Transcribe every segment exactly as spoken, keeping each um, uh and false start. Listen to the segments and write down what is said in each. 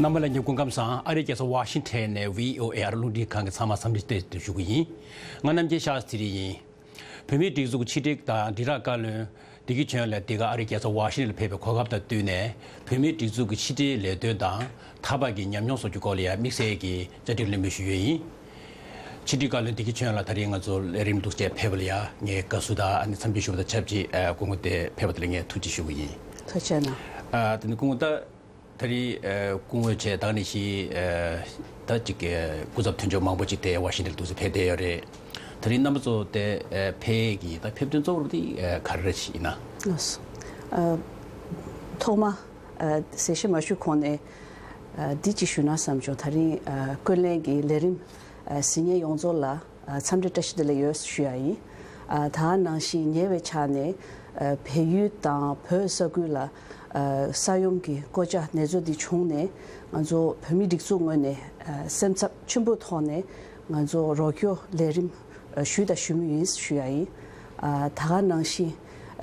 རྣམ་པ་ལྷན་རྒྱས་སྐུ་ཁམས་བཟང་། ཨ་རིའི་རྒྱལ་ས་ཝ་ཤིང་ཊོན་ནས་བྷི་ཨོ་ཨེ་ཨ་རི་རླུང་འཕྲིན་ཁང་གི་ཚང་མ་འཚམས་འདྲི་བཀྲ་ཤིས་བདེ་ལེགས་ཞུ་གི་ཡིན། ང་རྣམ་རྒྱལ་ཤཱ་ཚེ་རིང་ཡིན། བོད་མིའི་སྒྲིག་འཛུགས་ཀྱི་ཕྱི་དྲིལ་དང་དྲིལ་བསྒྲགས་བཀའ་བློན་བདེ་སྐྱིད་ཆོས་དབྱངས་ལགས་འདི་ག་ཨ་རིའི་རྒྱལ་ས་ཝ་ཤིང་ཊོན་ལ་ཕེབས་པའི་གོ་སྐབས་དང་བསྟུན་ནས། བོད་མིའི་སྒྲིག་འཛུགས་ཀྱི་ཕྱི་དྲིལ་ལས་དོན་དང་ད་བར་གྱི་ཉམས་མྱོང་སོགས་ཀྱི་སྐོར་ལ་ཡང་དམིགས་བསལ་གྱི་བཅར་འདྲི་གླེང་མོལ་ཞུ་ཡས་ཡིན། ཕྱི་དྲིལ་བཀའ་བློན་བདེ་སྐྱིད་ཆོས་དབྱངས་ལགས་ད་རིང་ང་ཚོ་ལས་རིམ་འདུག་སེ་ཕེབས་པ་ལ་ཡང་ངས་དགའ་བསུ་དང་ཨ་ནི་འཚམས་འདྲི་ཞུ་བ་དང་ཆབས་ཅིག་ཨ་སྐུ་ངོ་དེ་ཕེབས་པ་དེ་ལ་ངས་ཐུགས་རྗེ་ཞུ་གི་ཡིན། ཐུགས་རྗེ་གནང་། ཨ་དེ་ནི་སྐུ་ངོ་ད། ད་རེས་ཨ་སྐུ་ངོ་བྱས་ད་ནི་ཞིག་ཨ་ད་ཅིག་ཨ་སྐུ་ཚབ་དོན་གཅོད་མང་པོ་ཅིག་དེ་ཝ་ཤིང་ཊོན་འདུག་སེ་ཕེབས་བསྡད་ཡོད་རེད། ད་རེས་རྣམ་པ་ཚོ་དེ་ཨ་ཕེབས་ཀྱི་ད་ཕེབས་དོན་གཙོ་བོ་དེ་ཨ་ག་རེ་རེད་ཞིག་ཡིན་ན། ལགས་སོ། ཨ་ཐོག་མ་ཨ་ཟེར་བཤད་མ་ཞུས་གོང་ནས་ཨ་འདི་ཅིག་ཞུ་ན་བསམ་བྱུང་། ད་རིང་ཨ་ཀུན་གླེང་གི་ལས་རིམ་ཨ་གཟིགས་མཁན་ཡོངས་རྫོགས་ལ་ཨ་འཚམས་འདྲི་བཀྲ་ཤིས་བདེ་ལེགས་ཡོད་ཞུ་ཡ་ཡིན། ཨ་ད་ག་ནང་བཞིན་ཉེ་བའི་ཆར་ནས་ཨ་བལ་ཡུལ་དང་བོད་ས་ཁུལ་ལ་ཨ་ས་ཡོམ་གྱི་བཀོད་ཆ་ནེ་ཙོ་འདི་བྱུང་ནས་ང་ཚོ་བོད་མིའི་སྒྲིག་འཛུགས་ངོས་ནས་ཨ་སེམས་འཚབ་ཆེན་པོའི་ཐོག་ནས་ང་ཚོ་རོགས་སྐྱོར་ལས་རིམ་ཨ་ཞུས་དང་ཞུ་མུས་ཡིན་ཞུ་ཡ་ཡིན། ཨ་ད་ག་ནང་བཞིན་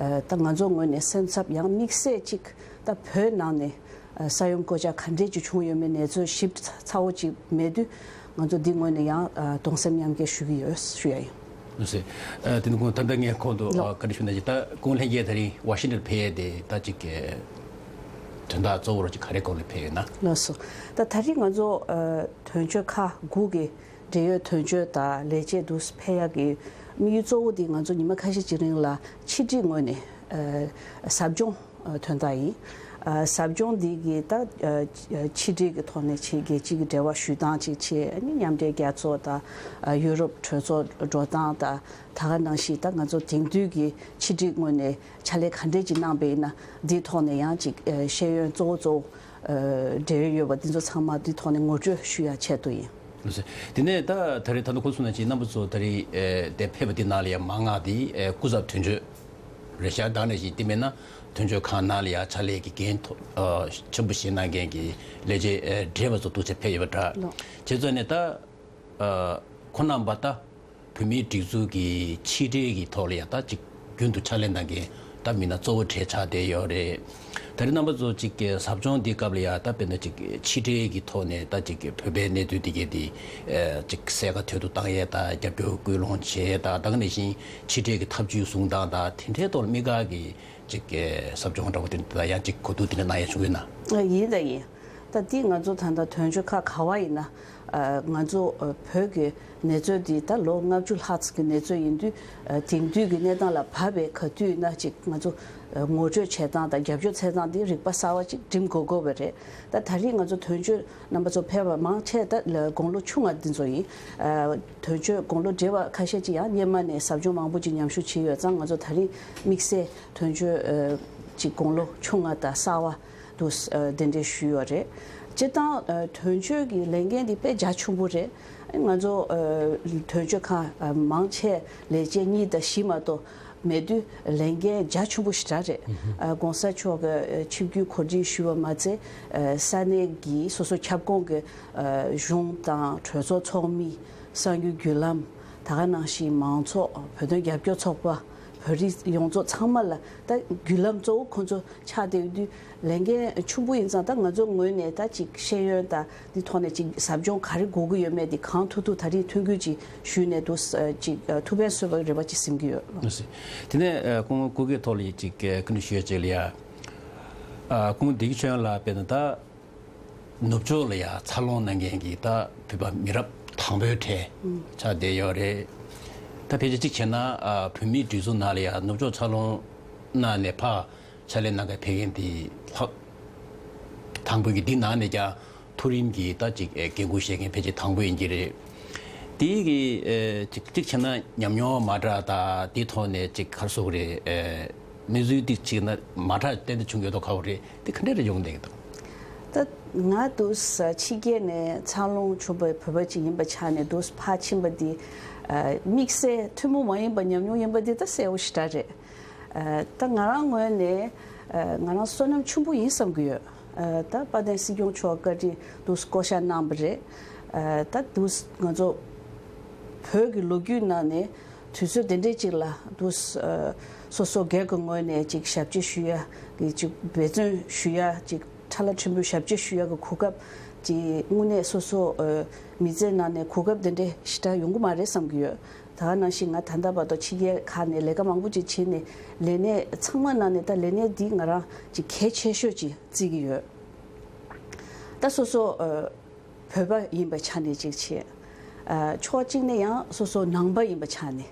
ཨ་ད་ང་ཚོ་ངོས་ནས་སེམས་འཚབ་ཡང་དམིགས་བསལ་གཅིག་ད་བོད་ནང་ནས་ཨ་ས་ཡོམ་བཀོད་ཆ་ག་འདྲས་ཅིག་བྱུང་ཡོད་མེད་ནེ་ཙོ་ཞིབ་ཚ་བོ་ཅིག་མེད་དུས་ང་ཚོ་འདི་ངོས་ནས་ཡང་ཨ་གདུང་སེམས་མཉམ་སྐྱེད་ཞུ་གི་ཡོད་ཞུ་ཡ་ཡིན། ལགས་སོ། ཨ་དེ་ནི་ཁོང་ད་ལྟ་ངས་ཁོང་དུ་ལགས། ཨ་བཀའ་འདྲི་ཞུ་ན་ཅིག་ད་སྐུ་ངོ་ལྷན་རྒྱས་ད་རིང་ཝ་ཤིང་ཊོན་ཕེབས་ཡས་དེ་ད་ཅིག་གི་དོན་དག་གཙོ་བོ་རུ་ཅིག་ག་རེ་སྐོར་ལ་ཕེབས་ཡོད་ན། ལགས་སོ། ད་ད་རིང་ང་ཚོ་ཨ་དོན་གཅོད་ཁག་དགུ་གི་འབྲེལ་ཡོད་དོན་གཅོད་དང་ལས་བྱེད་དུ་ཕེབས་ཡག་གི་དམིགས་ཡུལ་གཙོ་བོ་དེ་ང་ཚོ་ཉི་མ་ཁ་ཤས་ཀྱི་རིང་ལ་ཕྱི་དྲིལ་ངོས་ནས་ཨ་ཟབ་སྦྱོང་ཨ་དོན་དག་ཡིན། ཨ་ཟབ་སྦྱོང་འདི་གི་ད་ཨ་ཕྱི་དྲིལ་གྱི་ཐོག་ནས་ཆེད་རྒྱལ་སྤྱི་གི་འབྲེལ་བ་ཞུ་སྟངས་ཅིག་བྱས། ཨ་ནི་མཉམ་འབྲེལ་རྒྱལ་ཚོགས་དང་ཨ་ཡུ་རོབ་གྲོས་ཚོགས་འགྲོ་སྟངས་དང་ད་ག་ནང་བཞིན་ད་ང་ཚོ་དེང་དུས་ཀྱི་ཕྱི་དྲིལ་ངོས་ནས་ཕྱག་ལས་ག་འདྲས་ཅིག་གནང་པ་ཡིན་ན་འདིའི་ཐོག་ནས་ཡང་ཅིག་ཨ་ཤེས་ཡོན་གཙོ་བོ་གཙོ་བོ་ཨ་འབྲེལ་ཡོད་ཡོད་པ་འདི་ཚོ་ཚང་མ་འདིའི་ཐོག་ནས་ངོ་སྤྲོད་ཞུ་ཡ་ཆེད་དུ་ཡིན། ལགས་སོ། དེ་ནས་ད་ད་རེས་ད་ལྟ་ཁོ་གསུངས་ནང་བཞིན་རྣམ་པ་ཚོ་ད་རེས་ཨེ་དེ་ཕེབས་པ་དེ་ནང་ལ་ཡང་མང་ང་དེ་ཨེ་སྐུ་ཚབ་དོན་གཅོད་རེད་ཤག་ད་ནང་བཞིན་དེ་མིན་ན་དོན་གཅོད་ཁང་ནང་ལ་ཡང་ཕྱག་ལས་ཀྱི་འགན་ཐོ་ཨ་ཆེན་པོ་བཞེས་གནང་མཁན་གྱི་ལས་བྱེད་ཨེ་བགྲེས་པ་ཚོ་འདུག་སེ་ཕེབས་ཡོད་པ་འདྲ། ལགས། བྱས་ཙང་ནས་ད་ཨ་ཁོང་རྣམ་པ་ད་བོད་མིའི་སྒྲིག་འཛུགས་ཀྱི་ཕྱི་དྲིལ་གྱི་ཐོག་ལ་ཡང་ད་ཅིག་རྒྱུན་དུ་ཕྱག་ལས་གནང་མཁན་ད་མི་སྣ་གཙོ་བོ་གྲས་ཆགས་བསྡད་ཡོད་རེད། ད་རེས་རྣམ་པ་ཚོ་ཅིག་གི་ཟབ་སྦྱོང་འདིའི་སྐབས་ལ་ཡང་ད་དཔེར་ན་ཅིག་ཕྱི་དྲིལ་གྱི་ཐོག་ནས་ད་ཅིག་གི་བོད་པའི་གནད་དོན་འདི་གའི་འདི་ཨེ་ཅིག་གསལ་ཁ་དོད་དུ་བཏང་ཡས་དང་རྒྱབ་སྐྱོར་སྐུལ་སློང་བྱེད་ཡས་དང་། ད་ག་ནང་བཞིན་ཕྱི་དྲིལ་གྱི་ཐབས་ཇུས་བཟུང་སྟངས་དང་དེ་འདྲའི་ཐོག་ལ་དམིགས་བཀར་གྱི་ཅིག་གི་ཟབ་སྦྱོང་འདྲ་བོ་དེ་འདྲ་ཡང་ཅིག་གོ་བསྡུར་དེ་འདྲ་གནང་ཡས་བྱུང་ཡོད་ན། ཨ་ཡིན་ད་ཡིན། ད་འདི་ང་ཚོ་ད་ལྟ་དོན་གཅོད་ཁག་ག་བ་ཡིན་ན་ཨ་ང་ཚོ་ཨ་བོད་ཀྱི་གནས་ཚུལ་འདི་ད་ལོ་ལྔ་བཅུ་ལྷག་ཙམ་གྱི་གནས་ཚུལ་ཡིན་དུས་ཨ་དེང་དུས་ཀྱི་གནས་སྟངས་ལ་བབས་པའི་ག་དུས་ཡིན་ན་ཅིག་ང་ཚོ་ཨ་ངོ་སྤྲོད་བྱེད་སྟངས་དང་རྒྱབ་སྐྱོར་འཚོལ་སྟངས་འདི་རིག་པ་གསར་བ་ཅིག་འགྲིམ་དགོས་དགོས་པ་རེད། ད་ད་རེས་ང་ཚོ་དོན་གཅོད་རྣམ་པ་ཚོ་ཕེབས་པ་མང་ཆེ་ད་ལ་དགུང་ལོ་ཆུང་བ་འདི་ཚོ་ཡིན། ཨ་དོན་གཅོད་དགུང་ལོ་བགྲེས་པ་ཁ་ཤས་ཅིག་ཡང་སྔོན་མ་ནས་ཟབ་སྦྱོང་མང་པོ་ཅིག་མཉམ་ཞུགས་བྱས་ཡོད་ཙང་ང་ཚོ་ད་རེས་དམིགས་བསལ་དོན་གཅོད་ཨ་ཅིག་དགུང་ལོ་ཆུང་བ་དང་གསར་བ་དུ་ཨ་གདན་འདྲེན་ཞུས་ཡོད་རེད། སྤྱིར་བཏང་ཨ་དོན་གཅོད་ཀྱི་ལས་འགན་འདི་དཔེ་རྒྱ་ཆེན་པོ་རེད། ང་ཚོ་ཨ་དོན་གཅོད་ཁང་ཨ་མང་ཆེ་ལས་བྱེད་གཉིས་དང་བཞི་མ་གཏོགས་མེད་དུས་ལས་འགན་རྒྱ་ཆེན་པོ་ཞེ་དྲག་རེད། ཨ་༸གོང་ས་མཆོག་གི་ཨ་ཆིབས་བསྒྱུར་གོ་སྒྲིག་ཞུས་པ་མ་ཚད་ཨ་ས་གནས་ཀྱི་སོ་སོ་ཁྱབ་ཁོངས་ཀྱི་ཨ་གཞུང་དང་གྲོས་ཚོགས་ཚོགས་མི། གསར་འགྱུར་བརྒྱུད་ལམ། ད་ག་ནང་བཞིན་མང་ཚོགས། བོད་དོན་རྒྱབ་སྐྱོར་ཚོགས་པ། བོད་རིགས་ཡོངས་རྫོགས་ཚང་མ་ལ་ད་བརྒྱུད་ལམ་གཙོ་བོ་ཁོང་ཚོ་ཆགས་བསྡད་ཡོད་དུས་ལས་འགན་ཆེན་པོ་ཡིན་ཙང་ད་ང་ཚོ་ངོས་ནས་ད་ཅིག་ཤེས་ཡོན་དང་འདི་ཐོག་ནས་ཅིག་ཟབ་སྦྱོང་ག་རེ་དགོས་ཀྱི་ཡོད་མེད་འདི་གང་ཐུབ་ཐུབ་ད་རེས་མཐུན་འགྱུར་ཅིག་ཞུས་ནས་འདུག་ཅིག་ཐུགས་ཕན་གསོས་པའི་རེ་བ་ཅིག་ཟིན་གྱི་ཡོད། དེ་ནས་ཁོང་སྐུ་སྒེར་ཐོག་ལ་ཅིག་བཀའ་འདྲི་ཞུ་ཡ་ཅིག་ལ་ཡ། ཁོང་བདེ་སྐྱིད་ཆོས་དབྱངས་ལགས་དཔེར་ན་ད། ནུབ་ཕྱོགས་ལ་ཡང་འཚར་ལོངས་གནང་མཁན་གྱི་ད་བོད་པ་མི་རབས་དང་པོའི་གྲས་ཆགས་བསྡད་ཡོད་རེད། ད་ཕལ་ཆེར་གཅིག་བྱས་ན་ཨ་བོད་མིའི་སྒྲིག་འཛུགས་ནང་ལ་ཡང་ནུབ་ཕྱོགས་འཚར་ལོངས་གནང་ནས་ཕར་ཕྱག་ལས་གནང་ག་ཕེབས་མཁན་དེ་ལྷག་དང་པོ་གི་འདི་ནང་ནས་ཀྱང་མཐོ་རིམ་གྱི་ད་ཅིག་ཨེ་འགན་ཁུར་བཞེས་མཁན་ཕལ་ཆེར་དང་པོ་ཡིན་གྱི་རེད། དེ་གི་ཨེ་ཅིག་གཅིག་བྱས་ན་ཉམས་མྱོང་མ་འདྲ་དང་དེའི་ཐོག་ནས་ཅིག་ག་རེ་ཟེར་དགོས་རེད། ཨེ་གནས་ཚུལ་འདི་གཅིག་ན་མ་འདྲ་ཏན་ཏན་བྱུང་ཡོད་མདོག་ཁ་པོ་རེད། དེ་ག་འདྲ་རེ་ཡོང་བསྡད་ཀྱི་འདུག་ད་ང་འདུག་ས་ཕྱི་རྒྱལ་ནས་འཚར་ལོངས་བྱུང་བའི་བོད་པ་ཅིག་ཡིན་པ་ཆ་ནས་འདུག་ས་ཕར་ཕྱིན་པ་འདི་ཨ་དམིགས་བསལ་ཐུན་མོང་མ་ཡིན་པ་ཉམས་མྱོང་ཡིན་པ་འདི་ད་གསལ་བོ་ཞེ་དྲག་རེད། ཨ་ད་ང་རང་ངོས་ནས་ཨ་ང་རང་བསོད་ནམས་ཆེན་པོ་ཡིན་བསམ་གྱི་ཡོད། ཨ་ད་དཔལ་ལྡན་སྲིད་སྐྱོང་མཆོག་བཀའ་དྲིན་འདུག་ས་བསྐོ་བཞག་གནང་བ་རེད། ཨ་ད་འདུག་ས་ང་ཚོ་བོད་ཀྱི་ལོ་རྒྱུས་ནང་ནས་དུས་ཚོད་དེ་འདྲས་ཅིག་ལ་འདུག་ས་ཨ་སོ་སོ་སྒེར་གྱི་ངོས་ནས་ཅིག་ཞབས་ཕྱི་ཞུ་ཡ་གི་ཅིག་འབད་བརྩོན་ཞུ་ཡ་ཅིག་ཁྲ་ལ་ཕྲན་བུ་ཞབས་ཕྱི་ཞུ་ཡ་གི་གོ་སྐབས་ ཅིག་དངོས་གནས་སོ་སོ་ཨ་མི་ཚེའི་ནང་ནས་གོ་སྐབས་དེ་འདྲའི་ཞེ་དྲག་ཡོང་གི་མ་རེད་བསམ་གྱི་ཡོད། ད་ག་ནང་བཞིན་ང་ད་ལྟ་བར་དུ་ཕྱི་རྒྱལ་ཁག་ནས་ལས་ཀ་མང་པོ་ཅིག་བྱས་ནས་ལས་གནས་ཚང་མ་ནང་ནས་ད་ལས་གནས་འདི་ང་རང་ཅིག་གལ་ཆེ་ཤོས་ཅིག་བརྩི་གི་ཡོད། ད་སོ་སོ་ཨ་བོད་པ་ཡིན་པའི་ཆ་ནས་ཅིག་བྱས། ཨ་ཕྱོགས་གཅིག་ནས་ཡང་སོ་སོ་ནང་པ་ཡིན་པའི་ཆ་ནས།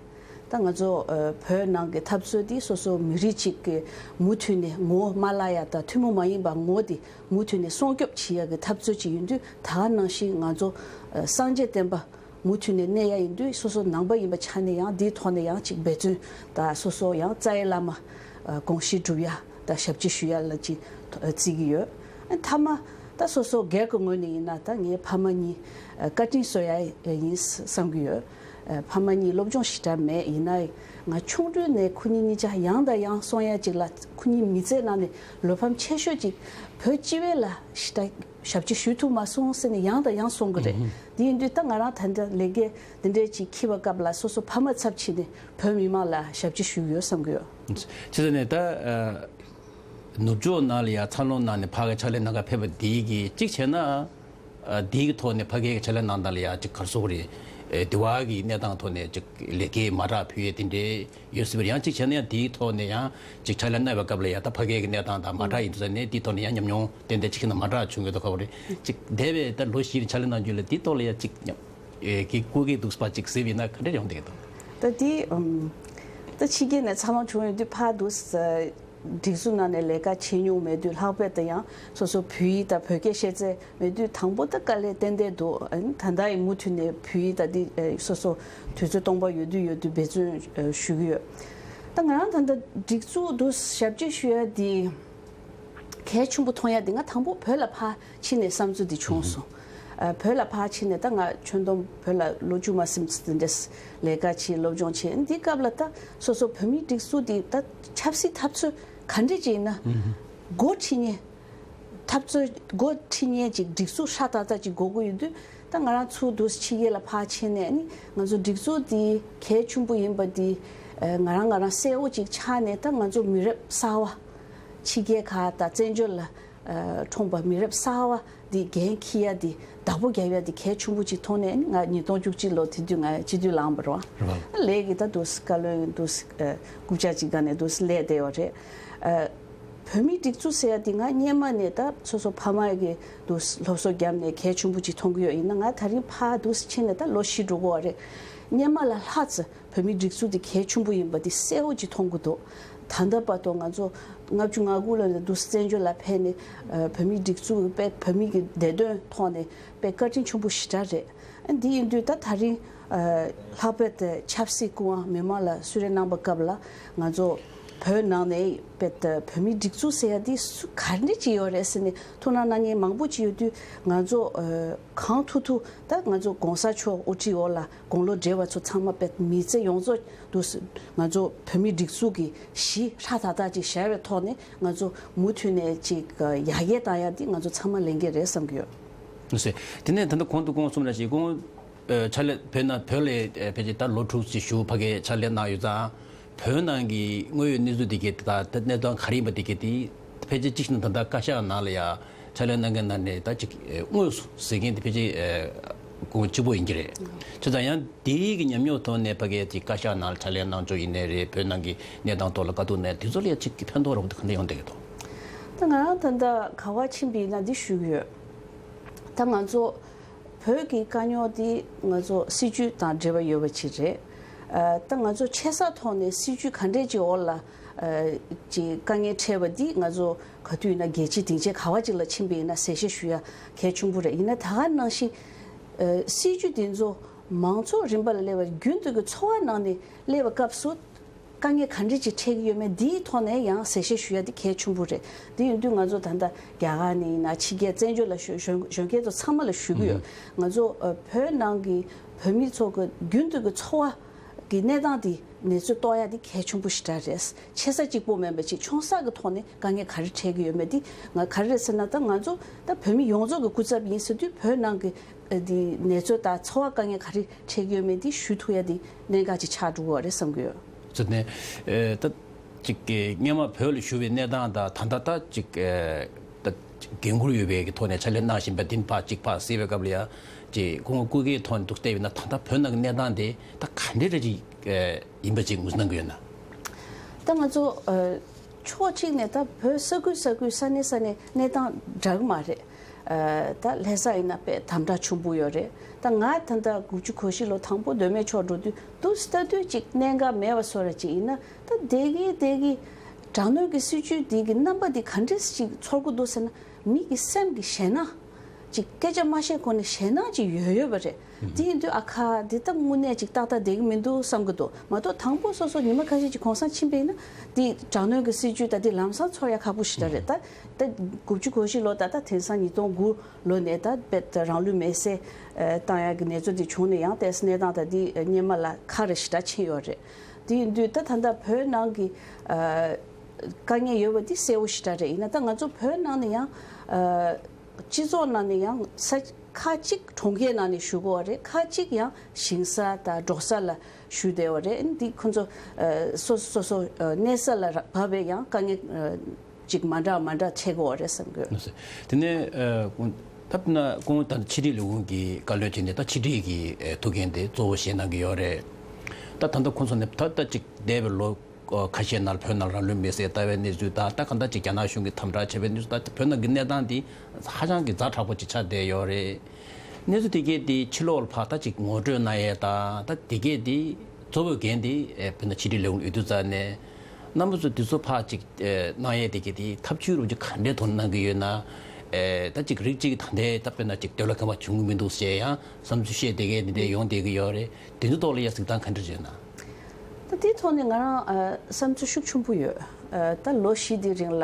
ད་ང་ཚོ་ཨ་བོད་ནང་གི་འཐབ་རྩོད་འདི་སོ་སོ་མི་རིགས་གཅིག་གི་མུ་མཐུད་ནས་ངོ་བོ་མ་བརླག་ཡ་དང་ཐུན་མོང་མ་ཡིན་པ་ངོ་བོ་དེ་མུ་མཐུད་ནས་སྲུང་སྐྱོབ་བྱེད་ཡ་གི་འཐབ་རྩོད་ཅིག་ཡིན་དུས། ད་ག་ནང་བཞིན་ང་ཚོ་ཨ་སངས་རྒྱས་བསྟན་པ་མུ་མཐུད་ནས་གནས་ཡ་ཡིན་དུས། སོ་སོ་ནང་པ་ཡིན་པའི་ཆ་ནས་ཡང་འདིའི་ཐོག་ནས་ཡང་ཅིག་འབད་བརྩོན་དང་། སོ་སོ་ཡང་རྩ་བའི་བླ་མ་ཨ་དགོངས་བཞེད་སྒྲུབ་ཡ་དང་ཞབས་ཕྱི་ཞུ་ཡ་ལ་ཅིག་ཨ་བརྩི་གི་ཡོད། ཨ་མཐའ་མ་ད་སོ་སོ་སྒེར་གྱི་ངོས་ནས་ཡིན་ན། ད་ངའི་ཕ་མ་གཉིས་ཨ་བཀའ་དྲིན་གསོ་ཡ་ཡིན་བསམ་གྱི་ཡོད། ཨ་ཕ་མ་གཉིས་སློབ་སྦྱོང་ཞེ་དྲག་མེད། ཡིན་ནའི་ང་ཆུང་དུས་ནས་ཁོ་གཉིས་གཉིས་ཆ་ཡང་དང་ཡང་སོང་ཡ་ཅིག་ལ། ཁོ་གཉིས་མི་ཚེ་ནང་ནས་བློ་ཕམ་ཆེ་ཤོས་ཅིག་བོད་སྤྱི་བའི་ལ་ཞེ་དྲག་ཞབས་ཕྱི་ཞུ་ཐུབ་མ་སོང་ཟེར་ནས་ཡང་དང་ཡང་གསུང་གི་རེད། ཨུ་ཧུ། དེ་ཡིན་དུས་ད་ང་རང་ད་ལྟ་ལས་འགན་འདི་འདྲས་ཅིག་འཁྱེར་བའི་སྐབས་ལ་སོ་སོ་ཕ་མ་ཚབ་བྱས་ནས་བོད་མི་མང་ལ་ཞབས་ཕྱི་ཞུ་གི་ཡོད་བསམ་གི་ཡོད། བྱས་ཙང་ནས་ད་ཨ་ནུབ་ཕྱོགས་ནང་ལ་ཡ་འཚར་ལོངས་གནང་ནས་ཕ་གིར་ཕྱག་ལས་གནང་ག་ཕེབས་པ་འདི་གིས་གཅིག་བྱས་ན། ཨ་འདི་གི་ཐོག་ནས་ཕ་གིའི་ཕྱག་ལས་གནང་སྟངས་ལ་ཡ་གཅིག་ག་རེ་ཟེར་དགོས་རེད། ཨེ་འདི་བ་གི་གནས་སྟངས་ཐོག་ནས་གཅིག་ལས་ཀའི་མ་རག་ཕུལ་ཡས་དེ་འདྲས་ཡོད་སྲིད་པ་རེད། ཡང་གཅིག་བྱས་ན་ཡང་དེའི་ཐོག་ནས་ཡང་གཅིག་ཕྱག་ལས་གནང་བའི་སྐབས་ལ་ཡ་ད་ཕ་གི་གི་གནས་སྟངས་དང་མ་འདྲ་ཡིན་དུས་ཙང་ནས། དེའི་ཐོག་ནས་ཡང་ཉམས་མྱོང་ཏན་ཏན་གཅིག་ཤིག་ན་མ་འདྲ་བྱུང་གི་འདུག་ག་བ་རེད། གཅིག་འདས་པའི་ད་ལོ་བཞི་རིང་ཕྱག་ལས་གནང་རྒྱུ་ལ་དེའི་ཐོག་ལ་ཡ་གཅིག་ཉམས་ཨེ་གི་སྐུ་གི་འདུག་པ་གཅིག་གཟིགས་པ་ཡིན་ན་ག་འདྲས་ཡོང་བསྡད་ཀྱི་འདུག་ད་དེ་ཨམ་ད་ཕྱི་རྒྱལ་ནས་འཚར་ལོངས་བྱུང་ཡོང་དུས་ཕར་འདུག་ས། སྒྲིག་འཛུགས་ནང་ནས་ལས་ཀ་བྱེད་མྱོང་མེད་དུས། ལྷག་པར་དུ་ཡང་སོ་སོ་བོད་ཡིག་དང་བོད་སྐད་བཤད་རྩལ་མེད་དུས། དང་པོ་ད་དཀའ་ལས་ཏན་ཏན་འདུག་ཨ་ནི་ད་ལྟ་ཡི་མུ་མཐུད་ནས་བོད་ཡིག་དང་འདི་ཨེ་སོ་སོ་དུས་ཚོད་སྟོང་པ་ཡོད་དུས་ཡོད་དུས་འབད་བརྩོན་ཨེ་ཞུ་གི་ཡོད། ད་ང་རང་ད་ལྟ་སྒྲིག་འཛུགས་འདུག་ཞབས་ཕྱི་ཞུ་ཡ་འདི་གལ་ཆེན་པོ་མཐོང་ཡ་འདི། ང་དང་པོ་བོད་ལ་ཕར་ཕྱིན་ནས་བསམ་ཚུལ་འདི་བྱུང་སོང་། ཨ་བོད་ལ་ཕར་ཕྱིན་ནས་ད་ང་ཁྱོན་བསྡོམས་བོད་ལ་ལོ་བཅུ་མ་ཟིན་ཙམ་འདི་འདྲས་ལས་ཀ་བྱས། སློབ་སྦྱོང་བྱས། འདི་སྐབས་ལ་ད་སོ་སོ་བོད་མིའི་སྒྲིག་འཛུགས་འདི་ད་ཆབ་སྲིད་འཐབ་རྩོད་ག་འདྲས་ཅིག་ཡིན་ན་འགོ་ཁྲིད་མཁན། འཐབ་རྩོད་འགོ་ཁྲིད་མཁན་ཅིག་སྒྲིག་འཛུགས་ཧྲ་ཏག་ཏག་ཅིག་དགོས་ཀྱི་ཡོད་དུས། ད་ང་རང་ཚུར་འདུག་ཕྱི་རྒྱལ་ལ་ཕར་ཕྱིན་ནས་ནི་ང་ཚོ་སྒྲིག་འཛུགས་འདི་གལ་ཆེན་པོ་ཡིན་པ་འདི་ཨ་ང་རང་ང་རང་གསལ་བོ་ཅིག་ཆགས་ནས། ད་ང་ཚོ་མི་རབས་གསར་བ་ཕྱི་རྒྱལ་ཁག་དང་བཙན་བྱོལ་ལ་ཨ་འཁྲུངས་པ་མི་རབས་གསར་བ་འདི་འགན་འཁྱེར་ཡ་འདི་བདག་པོ་རྒྱབ་ཡ་འདི་གལ་ཆེན་པོ་ཅིག་མཐོང་ནས། ང་ཉིས་སྟོང་བཅུ་གཅིག་ལོ་དེ་དུས་ང་སྤྱི་འཐུས་ལངས་པ་རེད་བ། རེད་བ། ལས་ཀྱི་ད་འདུག་སེ་བཀའ་བློན་འདུག་སེ་ཨ་རྐུབ་བཀྱག་ཅིག་སྒང་ནས་འདུག་སེ་སླེབས་བསྡད་ཡོད་རེད། ཨ་བོད་མིའི་སྒྲིག་འཛུགས་ཟེར་ཡ་འདི་ང་སྔོན་མ་ནས་ད་སོ་སོ་ཕ་མ་གིས་འདུག་སེ་སློབ་གསོ་བརྒྱབ་ནས་གལ་ཆེན་པོ་ཅིག་མཐོང་གི་ཡོད། ཡིན་ན་ང་ད་རིང་ཕར་འདུག་སེ་ཕྱིན་ནས་ད་ལོ་བཞི་འགྲོ་གི་ཡོད་རེད། སྔོན་མ་ལས་ལྷག་ཙམ་བོད་མིའི་སྒྲིག་འཛུགས་འདི་གལ་ཆེན་པོ་ཡིན་པ་འདི་གསལ་བོ་ཅིག་མཐོང་གི་འདུག་ད་ལྟ་བར་དུ་ང་ཚོ་ལྔ་བཅུ་ང་དགུ་ལོ་ནས་འདུག་སེ་བཙན་བྱོལ་ལ་ཕེབས་ནས་ཨ་བོད་མིའི་སྒྲིག་འཛུགས་དཔེ་བོད་མི་གི་བདེ་དོན་ཐོག་ནས་དཔེ་བཀའ་དྲིན་ཆེན་པོ་ཞེ་དྲག་རེད། ཨ་འདི་ཡིན་དུས་ད་ད་རིང་ཨ་ལྷག་པར་དུ་ཆབ་སྲིད་སྐུ་དབང་མི་མང་ལ་གསོལ་རས་གནང་བའི་སྐབས་ལ། ང་ཚོ་བོད་ནང་ནས་དཔེ་ད་བོད་མིའི་སྒྲིག་འཛུགས་ཟེར་ཡ་འདི་སུ་ག་འདྲ་ཅིག་ཡོད་རེད་ཟེར་ནས་ཐུགས་སྣང་གནང་མཁན་མང་པོ་ཅིག་ཡོད་དུས། ང་ཚོ་ཨ་གང་ཐུབ་ཐུབ་ད་ང་ཚོ་གོང་ས་མཆོག་དབུ་ཁྲིད་འོག་ལ་དགུང་ལོ་བགྲེས་པ་ཚོ་ཚང་མ་དཔེ་མི་ཚེ་ཡོངས་རྫོགས་འདུག་སེ་ང་ཚོ་བོད་མིའི་སྒྲིག་འཛུགས་ཀྱི་གཞི་ཧྲ་ཏག་ཏག་ཅིག་བཞག་པའི་ཐོག་ནས་ང་ཚོ་མུ་མཐུད་ནས་ཅིག་ཡར་རྒྱས་བཏང་ཡ་འདི་ང་ཚོ་ཚང་མ་ལས་འགན་རེད་བསམ་གྱི་ཡོད། ལགས་སོ། དེ་ནས་ད་ལྟ་གོང་དུ་སྐུ་ངོ་གསུངས་པ་ནང་བཞིན། སྐུ་ངོ་ཨ་ཕྱག་ལས་བོད་ནང་བོད་ལ་ཨ་ཕལ་ཆེར་ད་ལོ་དྲུག་ཅིག་བཞུགས། ཕ་གིར་ཕྱག་ལས་གནང་ཡོད་ཙང་། བོད་ནང་གི་དངོས་ཡོད་གནས་ཚུལ་འདི་གའི་ད་ད་གནས་སྟངས་ག་རེ་ཡིན་པ་འདི་གའི་དེ་ཕལ་ཆེར་གཅིག་བྱས་ན་ད་ལྟ་བཀའ་ཤག་ནང་ལ་ཡ་ཕྱག་ལས་གནང་མཁན་ནང་ནས་ད་ཅིག་ཨ་དངོས་སུ་གཟིགས་མཁན་དེ་ཕལ་ཆེར་ཨ་སྐུ་ངོ་གཅིག་པོ་ཡིན་གྱི་རེད། བྱས་ཙང་ཡང་དེའི་གི་ཉམས་མྱོང་ཐོག་ནས་ཕ་གིའི་ཅིག་བཀའ་ཤག་ནང་ལ་ཕྱག་ལས་གནང་ཕྱོགས་ཡིན་ནའི་རེད། བོད་ནང་གི་གནས་སྟངས་ཐོག་ལ་དཀའ་སྡུག་ནའི་དེ་ཚོ་ལ་ཡ་ཅིག་གི་ཕན་ཐོགས་རོགས་དེ་ག་འདྲ་ཡོང་བསྡད་ཀྱི་འདུག་ད་ང་རང་ད་ལྟ་ག་པར་ཕྱིན་པ་ཡིན་ན་འདི་ཞུ་གི་ཡོད། ད་ང་ཚོ་བོད་ཀྱི་དཀའ་རྙོག་འདི་ང་ཚོ་སྲིད་ཇུས་དང་འབྲེལ་བ་ཡོད་པ་ཅིག་རེད། ཨ་ད་ང་ཚོ་ཆེ་ས་ཐོག་ནས་སྲིད་ཇུས་ག་འདྲས་ཅིག་འོག་ལ་ཨ་ཅིག་དཀའ་ངལ་འཕྲད་པ་འདི་ང་ཚོ་ག་དུས་ཡིན་ན་རྒྱལ་སྤྱིའི་སྡིངས་ཆ་ག་པར་ཅིག་ལ་ཕྱིན་པ་ཡིན་ན་གསལ་བཤད་ཞུ་ཡ་གལ་ཆེན་པོ་རེད། ཡིན་ན་ད་ག་ནང་བཞིན་ཨ་སྲིད་ཇུས་འདི་ཚོ་མང་ཚོགས་རིམ་པ་ལ་སླེབས་པ་རྒྱུན་དུ་གི་འཚོ་བ་ནང་ནས་སླེབས་པའི་སྐབས་སུ་དཀའ་ངལ་ག་འདྲ་ཅིག་འཕྲད་ཀྱི་ཡོད་མེད་འདིའི་ཐོག་ནས་ཡང་གསལ་བཤད་ཞུ་ཡ་འདི་གལ་ཆེན་པོ་རེད། འདི་ཡིན་དུས་ང་ཚོ་ད་ལྟ་རྒྱ་གར་ནས་ཡིན་ན་ཕྱི་རྒྱལ་བཙན་བྱོལ་ལ་བཞུགས་བཞུགས་བཞུགས་མཁན་ཚོ་ཚང་མ་ལ་ཞུ་གི་ཡོད། ང་ཚོ་ཨ་བོད་ནང་གི་བོད་མི་ཚོ་གི་རྒྱུན་དུ་གི་འཚོ་བ་གི་གནས་སྟངས་འདི་གནས་ཚུལ་རྟོགས་ཡ་འདི་གལ་ཆེན་པོ་ཞེ་དྲག་རེད། ཆེ་ས་གཅིག་པོ་མིན་པ་ཅིག་ཆུང་ས་གི་ཐོག་ནས་དཀའ་ངལ་ག་རེ་འཕྲད་ཀྱི་ཡོད་མེད་འདི་ང་ག་རེ་རེད་ཟེར་ན། ད་ང་ཚོ་ད་བོད་མི་ཡོངས་རྫོགས་ཀྱི་སྐུ་ཚབ་ཡིན་ཟེར་དུས་བོད་ནང་གི་ཨ་འདི་གནས་ཚུལ་དང་འཚོ་བ་དཀའ་ངལ་ག་རེ་འཕྲད་ཀྱི་ཡོད་མེད་འདི་ཞུ་ཐུབ་ཡ་འདི་གནད་འགག་ཅིག་ཆགས་འགྲོ་གི་ཡོད་རེད་བསམ་གྱི་ཡོད། ཟེར་ནས་ཨ་ད་ཅིག་གི་སྔོན་མ་བོད་ལ་བཞུགས་པའི་གནས་སྟངས་དང་ད་ལྟ་ད་ཅིག་ཨ་ད་ འགན་འཁུར་ཡོད་པའི་གི་ཐོག་ནས་ཕྱག་ལས་གནང་བཞིན་པ་འདི་ཕར་གཅིག་ཕར་གཟིགས་པའི་སྐབས་ལ་ཡང་ཅིག་སྐུ་ངོ་སྐུ་སྒེར་ཐོག་ནས་འདུག་བལྟས་པ་ཡིན་ན་ད་ལྟ་བོད་ནང་གི་གནས་སྟངས་དེ་ད་ག་འདྲ་རེ་ཅིག་ཡིན་པ་ཅིག་ངོས་འཛིན་གནང་གི་ཡོད་ན། ད་ང་ཚོ་ཕྱོགས་གཅིག་ནས་ད་བོད་ས་ཁུལ་ས་ཁུལ་ས་གནས་ས་གནས་གནས་སྟངས་འདྲ་གི་མ་རེད། ད་ལྷ་ས་ཡིན་ན་དཔེ་དམ་དྲག་ཆེན་པོ་ཡོད་རེད། ད་ང་ད་ལྟ་དགུ་བཅུ་གོ་བཞི་ལོ་དང་པོ་མདོ་སྨད་ཕྱོགས་འགྲོ་དུས་འདུག་ལྟ་དུས་ཅིག་གནད་འགག་མེད་པ་བཟོ་འདྲ་ཅིག་ཡིན་ན། ད་དེ་གི་དེ་གི་དྲག་གནོན་གྱི་སྲིད་བྱུས་དེ་གི་རྣམ་པ་དེ་ག་འདྲས་ཅིག་ཚོར་གི་འདུག་ཟེར་ན། མི་གི་སེམས་ཀྱི་ཞེད་སྣང་ཅིག་སྐད་ཆ་མ་བཤད་གོང་ནས་ཞེད་སྣང་ཅིག་ཡོད་ཡོད་པ་རེད། དེ་ཡིན་དུས་ཨ་ཁ་འདི་ད་དངོས་གནས་ཅིག་ཏག་ཏག་བསྡད་ཀྱི་མི་འདུག་བསམ་གྱི་འདུག་མ་གཏོགས། དང་པོ་སོ་སོ་ཉི་མ་ཁ་ཤས་ཅིག་གུང་སེང་ཕྱིན་པ་ཡིན་ན་འདི་དྲག་གནོན་གྱི་སྲིད་བྱུས་ད་འདི་ལམ་སང་ཚོར་ཡ་ཁག་པོ་ཞེ་དྲག་རེད། ད་ད་དགུ་བཅུ་གོ་བཞི་ལོ་ད་ལྟ་དེང་སང་ཉིས་སྟོང་དགུ་ལོ་ནས་ད་དཔེ་ད་རང་ལུས་མེར་སྲེག་བཏང་ཡ་གི་གནས་ཚུལ་འདི་བྱུང་ནས་ཡང་ཏོག་ཙམ་གནས་སྟངས་ད་འདི་སྔོན་མ་ལ་ཁག་རེ་ཞེ་དྲག་ཕྱིན་ཡོད་རེད། དེ་ཡིན་དུས་ད་ད་ལྟ་བོད་ནང་གི་དཀའ་ངལ་ཡོད་པ་འདི་གསལ་བོ་ཞེ་དྲག་རེད། ཡིན་ན་ད་ང་ཚོ་བོད་ནང་ནས་ཡང་སྤྱི་ཚོགས་ནང་ནས་ཡང་ས་ཁག་གཅིག་གྲོང་ཁྱེར་ནང་ནས་བཞུགས་ཡོད་རེད། ཁག་གཅིག་ཡང་ཞིང་ས་དང་འབྲོག་ས་ལ་བཞུགས་བསྡད་ཡོད་རེད། འདི་ཁོ་ཚོ་སོ་སོ་སོ་སོ་གནས་ས་ལ་བབས་པའི་ཡང་དཀའ་ངལ་ཅིག་མ་འདྲ་མ་འདྲ་འཕྲད་ཀྱི་ཡོད་རེད་བསམ་གྱི་ཡོད། དེ་ནས་ད་ན་ཁོང་ད་ཕྱི་དྲིལ་ལས་ཁུངས་ཀྱི་བཀའ་བློན་བྱས་ནས་ད་ཕྱི་དྲིལ་གྱི་ཐུགས་འགན་དེ་གཙོ་བོ་བཞེས་གནང་གི་ཡོད་རེད། ད་ད་ལྟ་ཁོང་ཚོ་ནས་ད་ལྟ་ཅིག་འདས་པའི་ལོ་ཁ་ཤས་ནང་བོད་ནང་རང་ལུས་མེར་སྲེག་བཏང་བའི་གནས་ཚུལ་དང་། ད་གང་ལྟར་ཅིག་རྒྱ་ནག་གཞུང་གིས་དམ་དྲག་བྱས་པའི་གནས་ཚུལ་དང་། བོད་ནང་གི་གནས་སྟངས་འདི་ཧ་ཅང་གི་ཛ་དྲག་པོ་ཅིག་ཆགས་བསྡད་ཡོད་རེད། གནས་ཚུལ་དེ་གས་དེ་ཕྱི་ལོགས་ལ་ཕར་ད་ཅིག་ངོ་སྤྲོད་གནང་ཡས་དང་། ད་དེ་གས་དེ་གཙོ་བོའི་འགན་དེ་ཨེ་བོད་ནང་ཕྱི་དྲིལ་ལས་ཁུངས་ཡོད་དུས་ཙང་ནས་རྣམ་པ་ཚོ་དེ་ཚོ་ཕར་ཅིག་ཨེ་གནང་ཡས་དེ་གས་དེ་ཐབས་ཇུས་རུབ་ཅིག་ག་འདྲའི་ཐོག་ནས་གནང་གི་ཡོད་ན། ཨེ་ད་ཅིག་རིགས་གཅིག་གི་ད་ལྟའི་ད་དཔེར་ན་ཅིག་འདོད་བློ་ཁེངས་པ་བྱུང་གི་མི་འདུག་ཞེས་ཡང་བསམ་ཚུལ་བཤད་དེ་གས་དེ་འདྲའི་ཡོང་བསྡད་ཀྱི་ཡོད་རེད། དེ་ཚོ་ཐོག་ལ་ཡ་གཟིགས་སྟངས་ག་འདྲ་ཡོད་ན། ད་དེའི་ཐོག་ནས་ང་རང་ཨ་བསམ་ཚུལ་ཤུགས་ཆེན་པོ་ཡོད། ཨ་ད་ལོ་བཞི་དེའི་རིང་ལ་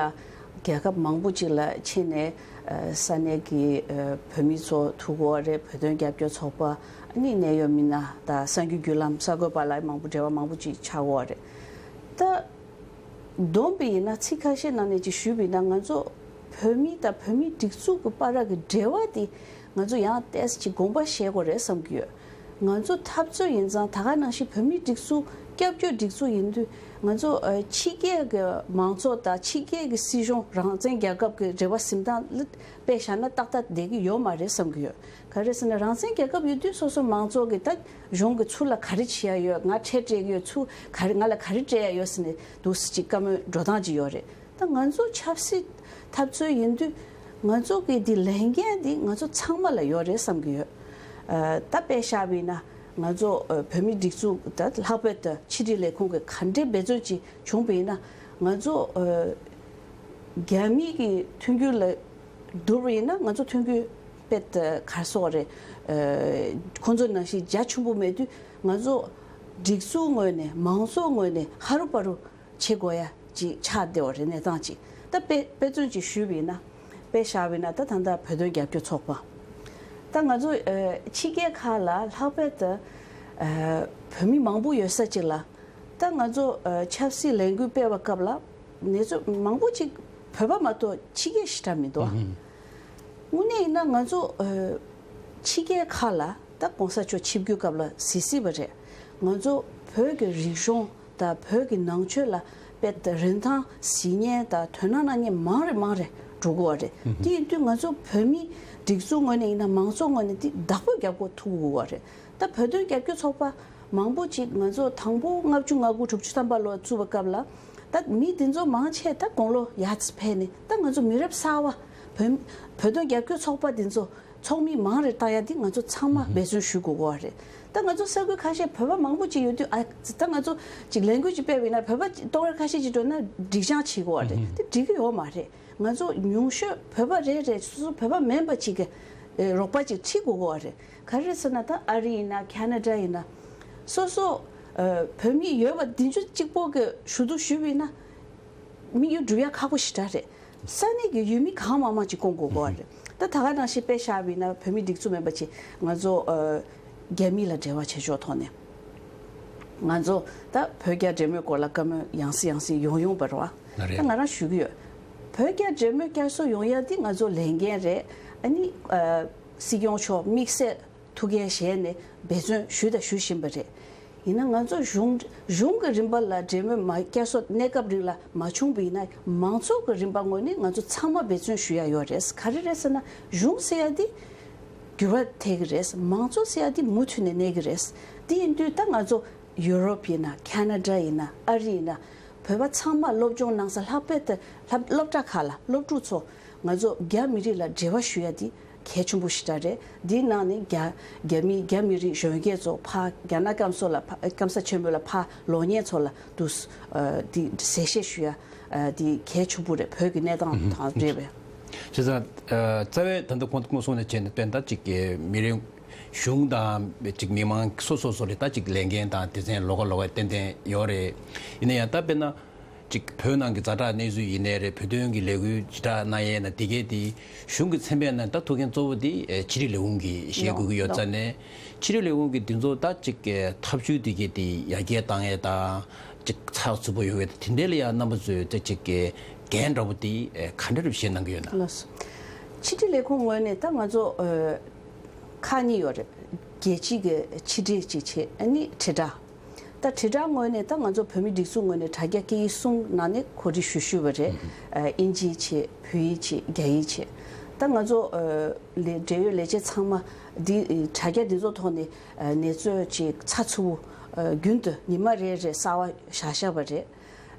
རྒྱལ་ཁབ་མང་པོ་ཅིག་ལ་ཕྱིན་ནས་ཨ་ས་གནས་ཀྱི་ཨ་བོད་མི་ཚོ་ཐུག་ཡོད་རེད། བོད་དོན་རྒྱབ་སྐྱོར་ཚོགས་པ། ཨ་ནི་གནད་ཡོད་མི་སྣ་དང་གསར་འགྱུར་བརྒྱུད་ལམ་གསར་འགོད་པ་ལ་མང་པོ་འབྲེལ་བ་མང་པོ་ཅིག་ཆགས་ཡོད་རེད། ད་བསྡོམས་པ་ཡིན་ན་ཚིག་ཁ་ཤས་ནང་ནས་ཅིག་ཞུས་པ་ཡིན་ན། ང་ཚོ་བོད་མི་དང་བོད་མིའི་སྒྲིག་འཛུགས་ཀྱི་བར་གྱི་འབྲེལ་བ་དེ་ང་ཚོ་ཡང་ཏོག་ཙམ་ཅིག་དགོངས་པ་བཞེས་དགོས་རེད་བསམ་གྱི་ཡོད། ང་ཚོ་འཐབ་རྩོད་ཡིན་ཙང་། ད་ག་ནང་བཞིན་བོད་མིའི་སྒྲིག་འཛུགས་སྐྱབས་བཅོལ་སྒྲིག་འཛུགས་ཡིན་དུས། ང་ཚོ་ཨ་ཕྱི་རྒྱལ་གྱི་མང་ཚོགས་དང་ཕྱི་རྒྱལ་གྱི་སྲིད་གཞུང་། རང་བཙན་རྒྱལ་ཁབ་ཀྱི་རེ་བ་འཛིན་སྟངས་ལ་དཔེ་བཞག་ན་ཏག་ཏག་བསྡད་ཀྱི་ཡོད་མ་རེད་བསམ་གྱི་ཡོད། ག་རེ་ཟེར་ན། རང་བཙན་རྒྱལ་ཁབ་ཡོད་དུས་སོ་སོ་མང་ཚོགས་ཀྱིས་ད་གཞུང་གིས་ཚུར་ལ་ག་རེ་བྱེད་ཡ་ཡོད། ང་ཁྲལ་སྤྲད་ཀྱི་ཡོད། ཚུར་ག་རེ་ང་ལ་ག་རེ་སྤྲད་ཡ་ཡོད་ཟེར་ནས་འདུག་སེ་ཅིག་བཀའ་མོལ་འགྲོ་སྟངས་ཅིག་ཡོད་རེད། ད་ང་ཚོ་ཆབ་སྲིད་འཐབ་རྩོད་ཡིན་དུས་ང་ཚོ་གི་འདི་ལས་འགན་འདི་ང་ཚོ་ཚང་མ་ལ་ཡོད་རེད་བསམ་གྱི་ཡོད། ཨ་ད་དཔེ་བཞག་པ་ཡིན་ན། ང་ཚོ་ཨ་བོད་མིའི་སྒྲིག་འཛུགས་ད་ལྷག་པར་དུ་ཕྱི་དྲིལ་ལས་ཁུངས་ཀྱི་ག་འདྲའི་འབད་བརྩོན་ཅིག་བྱུང་བ་ཡིན་ན། ང་ཚོ་ཨ་རྒྱ་མི་གི་མཐུན་འགྱུར་ལ་བསྡུར་བ་ཡིན་ན། ང་ཚོ་མཐུན་འགྱུར་དཔེ་ད་ག་རེ་ཟེར་དགོས་རེད། ཨ་ཁོང་ཚོ་ནང་བཞིན་རྒྱ་ཆེན་པོ་མེད་དུས། ང་ཚོ་སྒྲིག་འཛུགས་ངོས་ནས། མང་ཚོགས་ངོས་ནས་ཧ་རུ་པ་རུ་བྱེད་དགོས་ཡ་ཅིག་ཆགས་བསྡད་ཡོད་རེད། གནས་སྟངས་ཅིག་ད་དཔེ་དཔེ་མཚོན་ཅིག་ཞུས་པ་ཡིན་ན། དཔེ་བཞག་པ་ཡིན་ན། ད་ད་ལྟ་བོད་དོན་རྒྱབ་སྐྱོར་ཚོགས་པ། ད་ང་ཚོ་ཨ་ཕྱི་རྒྱལ་ཁག་ལ་ལྷག་པར་དུ་ཨ་བོད་མི་མང་པོ་ཡོད་ས་ཅིག་ལ། ད་ང་ཚོ་ཨ་ཆབ་སྲིད་ལས་འགུལ་སྤེལ་བའི་སྐབས་ལ་གནས་ཚུལ་མང་པོ་ཅིག་བོད་པ་མ་གཏོགས་ཕྱི་རྒྱལ་ཞེ་དྲག་མི་འདུག་ཨ། དངོས་གནས་ཡིན་ན་ང་ཚོ་ཨ་ཕྱི་རྒྱལ་ཁག་ལ་ད་གོང་ས་མཆོག་ཆིབས་བསྒྱུར་སྐབས་ལ་གཟིགས་གཟིགས་པ་རེད། ང་ཚོ་བོད་ཀྱི་རིག་གཞུང་དང་བོད་ཀྱི་ནང་ཆོས་ལ་དཔེ་ད་རིན་ཐང་གཟིགས་མཁན་དང་དོ་སྣང་གནང་མཁན་མང་རེ་མང་རེ་འགྲོ་གི་ཡོད་རེད། དེ་ཡིན་དུས་ང་ཚོ་བོད་མི་སྒྲིག་འཛུགས་ངོས་ནས་ཡིན་ན། མང་ཚོགས་ངོས་ནས་འདི་བདག་པོ་རྒྱབ་དགོས་ཐུག་གི་ཡོད་རེད། ད་བོད་དོན་རྒྱབ་སྐྱོར་ཚོགས་པ་མང་པོ་ཅིག་ང་ཚོ་དང་པོ་ལྔ་བཅུ་ང་དགུ་དྲུག་ཅུ་ཐམ་པ་ལོ་བཙུགས་པའི་སྐབས་ལ། ད་མི་འདི་ཚོ་མང་ཆེ་ད་དགུང་ལོ་ཡར་ཕེབས་ནས། ད་ང་ཚོ་མི་རབས་གསར་པ་བོད་བོད་དོན་རྒྱབ་སྐྱོར་ཚོགས་པ་འདི་ཚོ་ཚོགས་མི་མང་རེ་བཏང་ཡ་འདི་ང་ཚོ་ཚང་མ་འབད་བརྩོན་ཞུ་དགོས་ཀྱི་ཡོད་རེད། ད་ང་ཚོ་ས་ཁུལ་ཁ་ཤས་བོད་པ་མང་པོ་ཅིག་ཡོད་དུས། ཨ་ད་ང་ཚོ་ཅིག་ལས་འགུལ་ཅིག་སྤེལ་བ་ཡིན་ན། བོད་པ་ཅིག་ལྟོ་ཝེར་ཁ་ཤས་ཅིག་འགྲོ་ན་སྒྲིག་སྦྱང་བྱེད་དགོས་ཀྱི་ཡོད་རེད། དེ་འགྲིག་གི་ཡོད་མ་རེད། ང་ཚོ་ཉུང་ཤོས་བོད་པ་རེ་རེ་སོ་སོ་བོད་པ་མིན་པ་ཅིག་གི་ཨེ་རོགས་པ་ཅིག་ཁྲིད་དགོས་ཀྱི་ཡོད་རེད། ག་རེ་ཟེར་ན། ད་ཨ་རི་ཡིན་ན། ཁ་ན་ཌ་ཡིན་ན། སོ་སོ་ཨ་བོད་མི་ཡོད་པ་འདི་ཚོ་གཅིག་པོ་གི་ཞུ་གཏུག་ཞུས་པ་ཡིན་ན། དམིགས་ཡུལ་འགྲུབ་ཡ་ཁག་པོ་ཞེ་དྲག་རེད། ས་གནས་ཀྱི་ཡུལ་མི་གང་མང་མང་ཅིག་བསྐོང་དགོས་ཀྱི་ཡོད་རེད། ད་ད་ག་ནང་བཞིན་དཔེ་བཞག་པ་ཡིན་ན། བོད་མི་སྒྲིག་འཛུགས་མིན་པ་ཅིག་ང་ཚོ་ཨ་རྒྱ་མི་ལ་འབྲེལ་བ་བྱེད་ཕྱོགས་ཐོག་ནས། ང་ཚོ་ད་བོད་རྒྱ་འབྲེལ་མོལ་སྐོར་ལ་བཀའ་མོལ་ཡང་སེ་ཡང་སེ་ཡོང་ཡོང་བ་རེད་བ། ལགས་རེད། ད་ང་རང་ཞུ་གི་ཡོད། བོད་རྒྱ་འབྲེལ་མོལ་བསྐྱར་གསོ་ཡོང་ཡ་འདི་ང་ཚོ་ལས་འགན་རེད། ཨ་ནི་ཨ་སྲིད་སྐྱོང་མཆོག་དམིགས་བསལ་ཐུགས་འགན་བཞེས་ནས་འབད་བརྩོན་ཞུས་དང་ཞུ་བཞིན་པ་རེད། ཡིན་ན་ང་ཚོ་གཞུང་གཞུང་གི་རིམ་པ་ལ་འབྲེལ་མོལ་མ་བསྐྱར་གསོ་གནས་སྐབས་རིང་ལ་མ་བྱུང་བ་ཡིན་ན། མང་ཚོགས་ཀྱི་རིམ་པ་ངོས་ནས་ང་ཚོ་ཚང་མ་འབད་བརྩོན་ཞུ་ཡ་ཡོད་རེད། ག་རེ་རེད་ཟེར་ན། གཞུང་ཟེར་ཡ་དེ་འགྱུར་བ་ཐེབས་ཀྱི་རེད། མང་ཚོགས་ཟེར་ཡ་དེ་མུ་མཐུད་ནས་གནས་ཀྱི་རེད། དེ་ཡིན་དུས་ད་ང་ཚོ་ཡུ་རོབ་ཡིན་ན། ཁ་ན་ཌ་ཡིན་ན། ཨ་རི་ཡིན་ན། བོད་པ་ཚང་མ་སློབ་སྦྱོང་གནང་ས་ལྷག་པར་དུ་སློབ་སློབ་གྲྭ་ཁག་ལ་སློབ་ཕྲུག་ཚོ་ང་ཚོ་རྒྱ་མི་རིགས་ལ་འབྲེལ་བ་ཞུ་ཡ་དེ་གལ་ཆེན་པོ་ཞིག་ད་རེད། འདིའི་ནང་ནས་རྒྱ་རྒྱ་མི་རྒྱ་མི་རིགས་གཞོན་སྐྱེས་ཚོ་ཕར་རྒྱ་ནག་སྐམ་ས་ལ་ཕ་སྐམ་ས་ཆེན་པོ་ལ་ཕར་ལོག་མཁན་ཚོ་ལ་དུ་ཨ་དེ་གསལ་བཤད་ཞུ་ཡ་ཨ་དེ་གལ་ཆེན་པོ་རེད། བོད་ཀྱི་གནས་སྟངས་དང་འབྲེལ་བའི། བྱས་ཙང་ཨ་རྩ་བའི་ད་ལྟ་གོང་དུ་སྐུ་གསུངས་ནས་བྱས་ནས་དཔེར་ན་ད་ཅིག་གི་མི་རིགས་གཞུང་དང་ཅིག་མི་མང་སོ་སོ་སོ་ལ་ད་ཅིག་ལས་འགན་དང་སྡེ་ཚན་ལོགས་ཀ་ལོགས་ཀ་ཏན་ཏན་ཡོད་རེད། ཡིན་ན་ཡང་ད་དཔེར་ན། ཅིག་བོད་ནང་གི་ཛ་དྲག་གནས་ཚུལ་ཡིན་ནའི་རེད། བོད་དོན་གྱི་ལས་འགུལ་ཇི་ལྟར་གནང་ཡས་ན་དེ་གའི་དེ་གཞུང་གི་ཚན་པའི་ནང་ད་ཐུག་མཁན་གཙོ་བོ་དེ་ཨེ་ཕྱི་དྲིལ་ལས་ཁུངས་ཀྱིས་བཞེས་དགོས་ཀྱི་ཡོད་ཙང་ནས། ཕྱི་དྲིལ་ལས་ཁུངས་ཀྱིས་འདི་ཚོ་ད་ཅིག་ཨེ་ཐབས་ཇུས་དེ་གའི་དེ་ཡར་རྒྱས་བཏང་ཡས་དང་། ཅིག་ཚགས་ཚུད་པོ་ཡོང་ཡས་དེ་འདྲའི་ལ་ཡང་རྣམ་པ་ཚོས་ད་ཅིག་ཨེ་འགན་འདྲ་པོ་དེ་ཨེ་ག་འདྲ་རེ་བཞེས་གནང་གི་ཡོད་ན། ལགས་སོ། ཕྱི་དྲིལ་ལས་ཁུངས་ངོས་ནས་ད་ང་ཚོ་ཨེ་ཁག་གཉིས་ཡོད་རེད། རྒྱལ་སྤྱི་གི་ཕྱི་དྲིལ་གཅིག་བྱས། ཨ་ནི་དྲིལ་བསྒྲགས། ད་དྲིལ་བསྒྲགས་ངོས་ནས་ད་ང་ཚོ་བོད་མིའི་སྒྲིག་འཛུགས་ངོས་ནས་དྲ་རྒྱ་སྐད་ཡིག་གསུམ་ནང་ནས་གོ་སྒྲིག་ཞུ་ཞུས་པ་རེད། ཨ་དབྱིན་ཇི་བྱས། བོད་ཡིག་བྱས། རྒྱ་ཡིག་བྱས། ད་ང་ཚོ་ཨ་ལས་འབྲེལ་ཡོད་ལས་བྱེད་ཚང་མ་འདི་དྲ་རྒྱ་འདི་ཚོ་ཐོག་ནས་ཨ་གནས་ཚུལ་ཅིག་ཚགས་ཚུད་པོ་ཨ་རྒྱུན་དུ་ཉི་མ་རེ་རེ་གསར་པ་བཞག་བཞག་པ་རེད།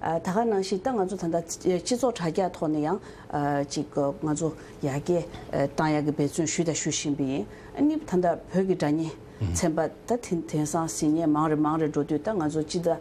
ཨ་ད་ག་ནང་བཞིན་ད་ང་ཚོ་ད་ལྟ་སྤྱི་ཚོགས་དྲ་རྒྱ་ཐོག་ནས་ཡང་ཨ་ཅིག་ང་ཚོ་ཡར་རྒྱས་ཨ་བཏང་ཡག་གི་འབད་བརྩོན་ཞུས་དང་ཞུ་བཞིན་པ་ཡིན། ཨ་ནི་ད་ལྟ་བོད་ཀྱི་སྒྲ་སྙན་ཚན་པ་ད་དེང་དེང་སང་གཟིགས་མཁན་མང་རེ་མང་རེ་འགྲོ་དུས། ད་ང་ཚོ་སྤྱི་ཟླ་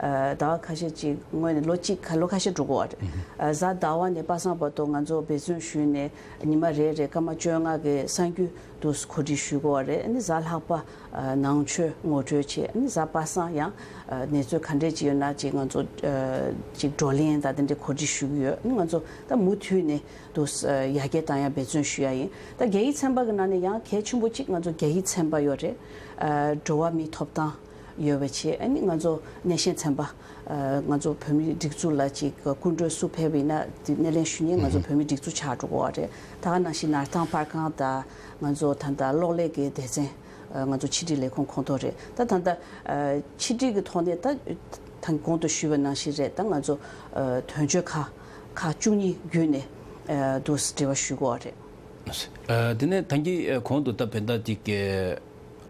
ཨ་ཟླ་བ་ཁ་ཤས་ཅིག་སྔོན་ནས་ལོ་གཅིག་ཁ་ལོ་ཁ་ཤས་འགྲོ་གི་ཡོད་རེད། ཨ་གཟའ་ཟླ་བ་ནས་པ་སངས་བར་དུ་ང་ཚོ་འབད་བརྩོན་ཞུས་ནས་ཉི་མ་རེ་རེ་སྐར་མ་བཅོ་ལྔ་གི་གསར་འགྱུར་དུ་གོ་སྒྲིག་ཞུ་གི་ཡོད་རེད། ཨ་ནི་གཟའ་ལྷག་པ་ཨ་ནང་ཆོས་ངོ་སྤྲོད་བྱས། ཨ་ནི་གཟའ་པ་སངས་ཡང་ཨ་གནས་ཚུལ་ག་འདྲས་ཅིག་ཡོད་ན་ཅིག་ང་ཚོ་ཨ་ཅིག་བགྲོ་གླེང་དང་དེ་འདྲས་གོ་སྒྲིག་ཞུ་གི་ཡོད། ཨ་ནི་ང་ཚོ་ད་མུ་མཐུད་ནས་དུ་ཡར་རྒྱས་བཏང་ཡ་འབད་བརྩོན་ཞུ་ཡ་ཡིན། ད་རྒྱ་ཡིག་ཚན་པ་གི་ནང་ནས་ཡང་གལ་ཆེན་པོ་གཅིག་ང་ཚོ་རྒྱ་ཡིག་ཚན་པ་ཡོད་རེད། ཨ་འགྲོ་བ་མིའི་ཐོབ་ཐང་ཡོད་པ་བྱས། ཨ་ནི་ང་ཚོ་སྣེ་ཤན་ཚན་པ་ཨ་ང་ཚོ་བོད་མིའི་སྒྲིག་འཛུགས་ལ་ཅིག་སྐུ་མགྲོན་སུ་ཕེབས་པ་ཡིན་ན་དེ་སྣེ་ལེན་ཞུ་མཁན་ང་ཚོ་བོད་མིའི་སྒྲིག་འཛུགས་ཆགས་འགྲོ་གི་ཡོད་རེད། ད་ག་ནང་བཞིན་ནར་ཐང་པར་ཁང་དང་ང་ཚོ་ད་ལྟ་གློག་ཀླད་ཀྱི་སྡེ་ཚན་ཨ་ང་ཚོ་ཕྱི་དྲིལ་ལས་ཁུངས་ཁོངས་གཏོགས་རེད། ད་ད་ལྟ་ཨ་ཕྱི་དྲིལ་གྱི་ཐོག་ནས་ད་ད་གོང་དུ་ཞུས་པ་ནང་བཞིན་རེད། ད་ང་ཚོ་ཨ་དོན་གཅོད་ཁག་ཁག་བཅུ་གཉིས་བརྒྱུད་ནས་ཨ་དུ་འབྲེལ་བ་ཞུ་གི་ཡོད་རེད། ཨ་དེ་ནས་ད་གིན་ཨ་གོང་དུ་ད་བོད་ཟླ་འདི་གའི་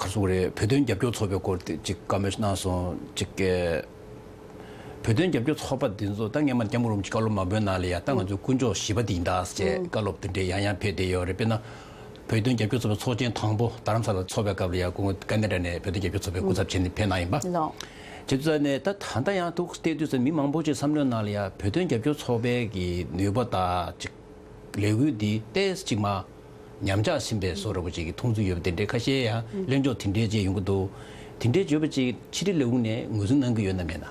ག་རེ་ཟེར་དགོས་རེད། བོད་དོན་རྒྱབ་སྐྱོར་ཚོགས་པའི་སྐོར་དེ་ཅིག་བཀའ་མོལ་གནང་སོང་། ཅིག་གི་བོད་དོན་རྒྱབ་སྐྱོར་ཚོགས་པ་འདི་ཚོ་ད་སྔོན་མ་སྐྱབས་མགོན་རིན་པོ་ཆེ་བཀའ་སློབ་མང་པོའི་ནང་ལ་ཡ་ད་ང་ཚོའི་དཀོན་མཆོག་བཞི་པ་འདི་ཡིན་ད་ཟེར་བཀའ་སློབ་དེ་འདྲའི་ཡང་ཡང་ཕེབས་བསྡད་ཡོད་རེད། དཔེར་ན་བོད་དོན་རྒྱབ་སྐྱོར་ཚོགས་པའི་ཚོགས་ཆེན་དང་པོ་རྡ་རམ་ས་ལར་ཚོགས་པའི་སྐབས་ལ་ཡ་སྐུ་ངོ་ཀ་ན་ཌ་ནས་བོད་དོན་རྒྱབ་སྐྱོར་ཚོགས་པའི་སྐུ་ཚབ་བྱས་ནས་ཕེབས་གནང་ཡིན་པ། ལགས། བྱས་ཙང་ནས་ད་ད་ལྟ་ཡང་འདུག་བལྟས་དུས་ཙམ་མི་མང་པོ་ཅིག་བསམ་བློའི་ནང་ལ་ཡ་བོད་དོན་རྒྱབ་སྐྱོར་ཚོགས་པའི་གི་ནུས་པ་དང་ཅིག་ལས་འགུལ་འདི་ཏོག་ཙམ་ཅིག་མ་ཉམས་ཆག་ཕྱིན་པའི་བཟོ་འདྲ་པོ་ཅིག་གི་མཐོང་ཚུལ་ཡོད་པ་དེ་འདྲའི་ཁ་ཤས་ཡང་གླེང་ཕྱོགས་དེ་འདྲའི་ཅིག་ཡོང་གི་འདུག་དེ་འདྲའི་བརྗོད་པ་ཅིག་ཕྱི་དྲིལ་ལས་ཁུངས་ནས་ངོས་འཛིན་གནང་གི་ཡོད་ན་མེད་ན།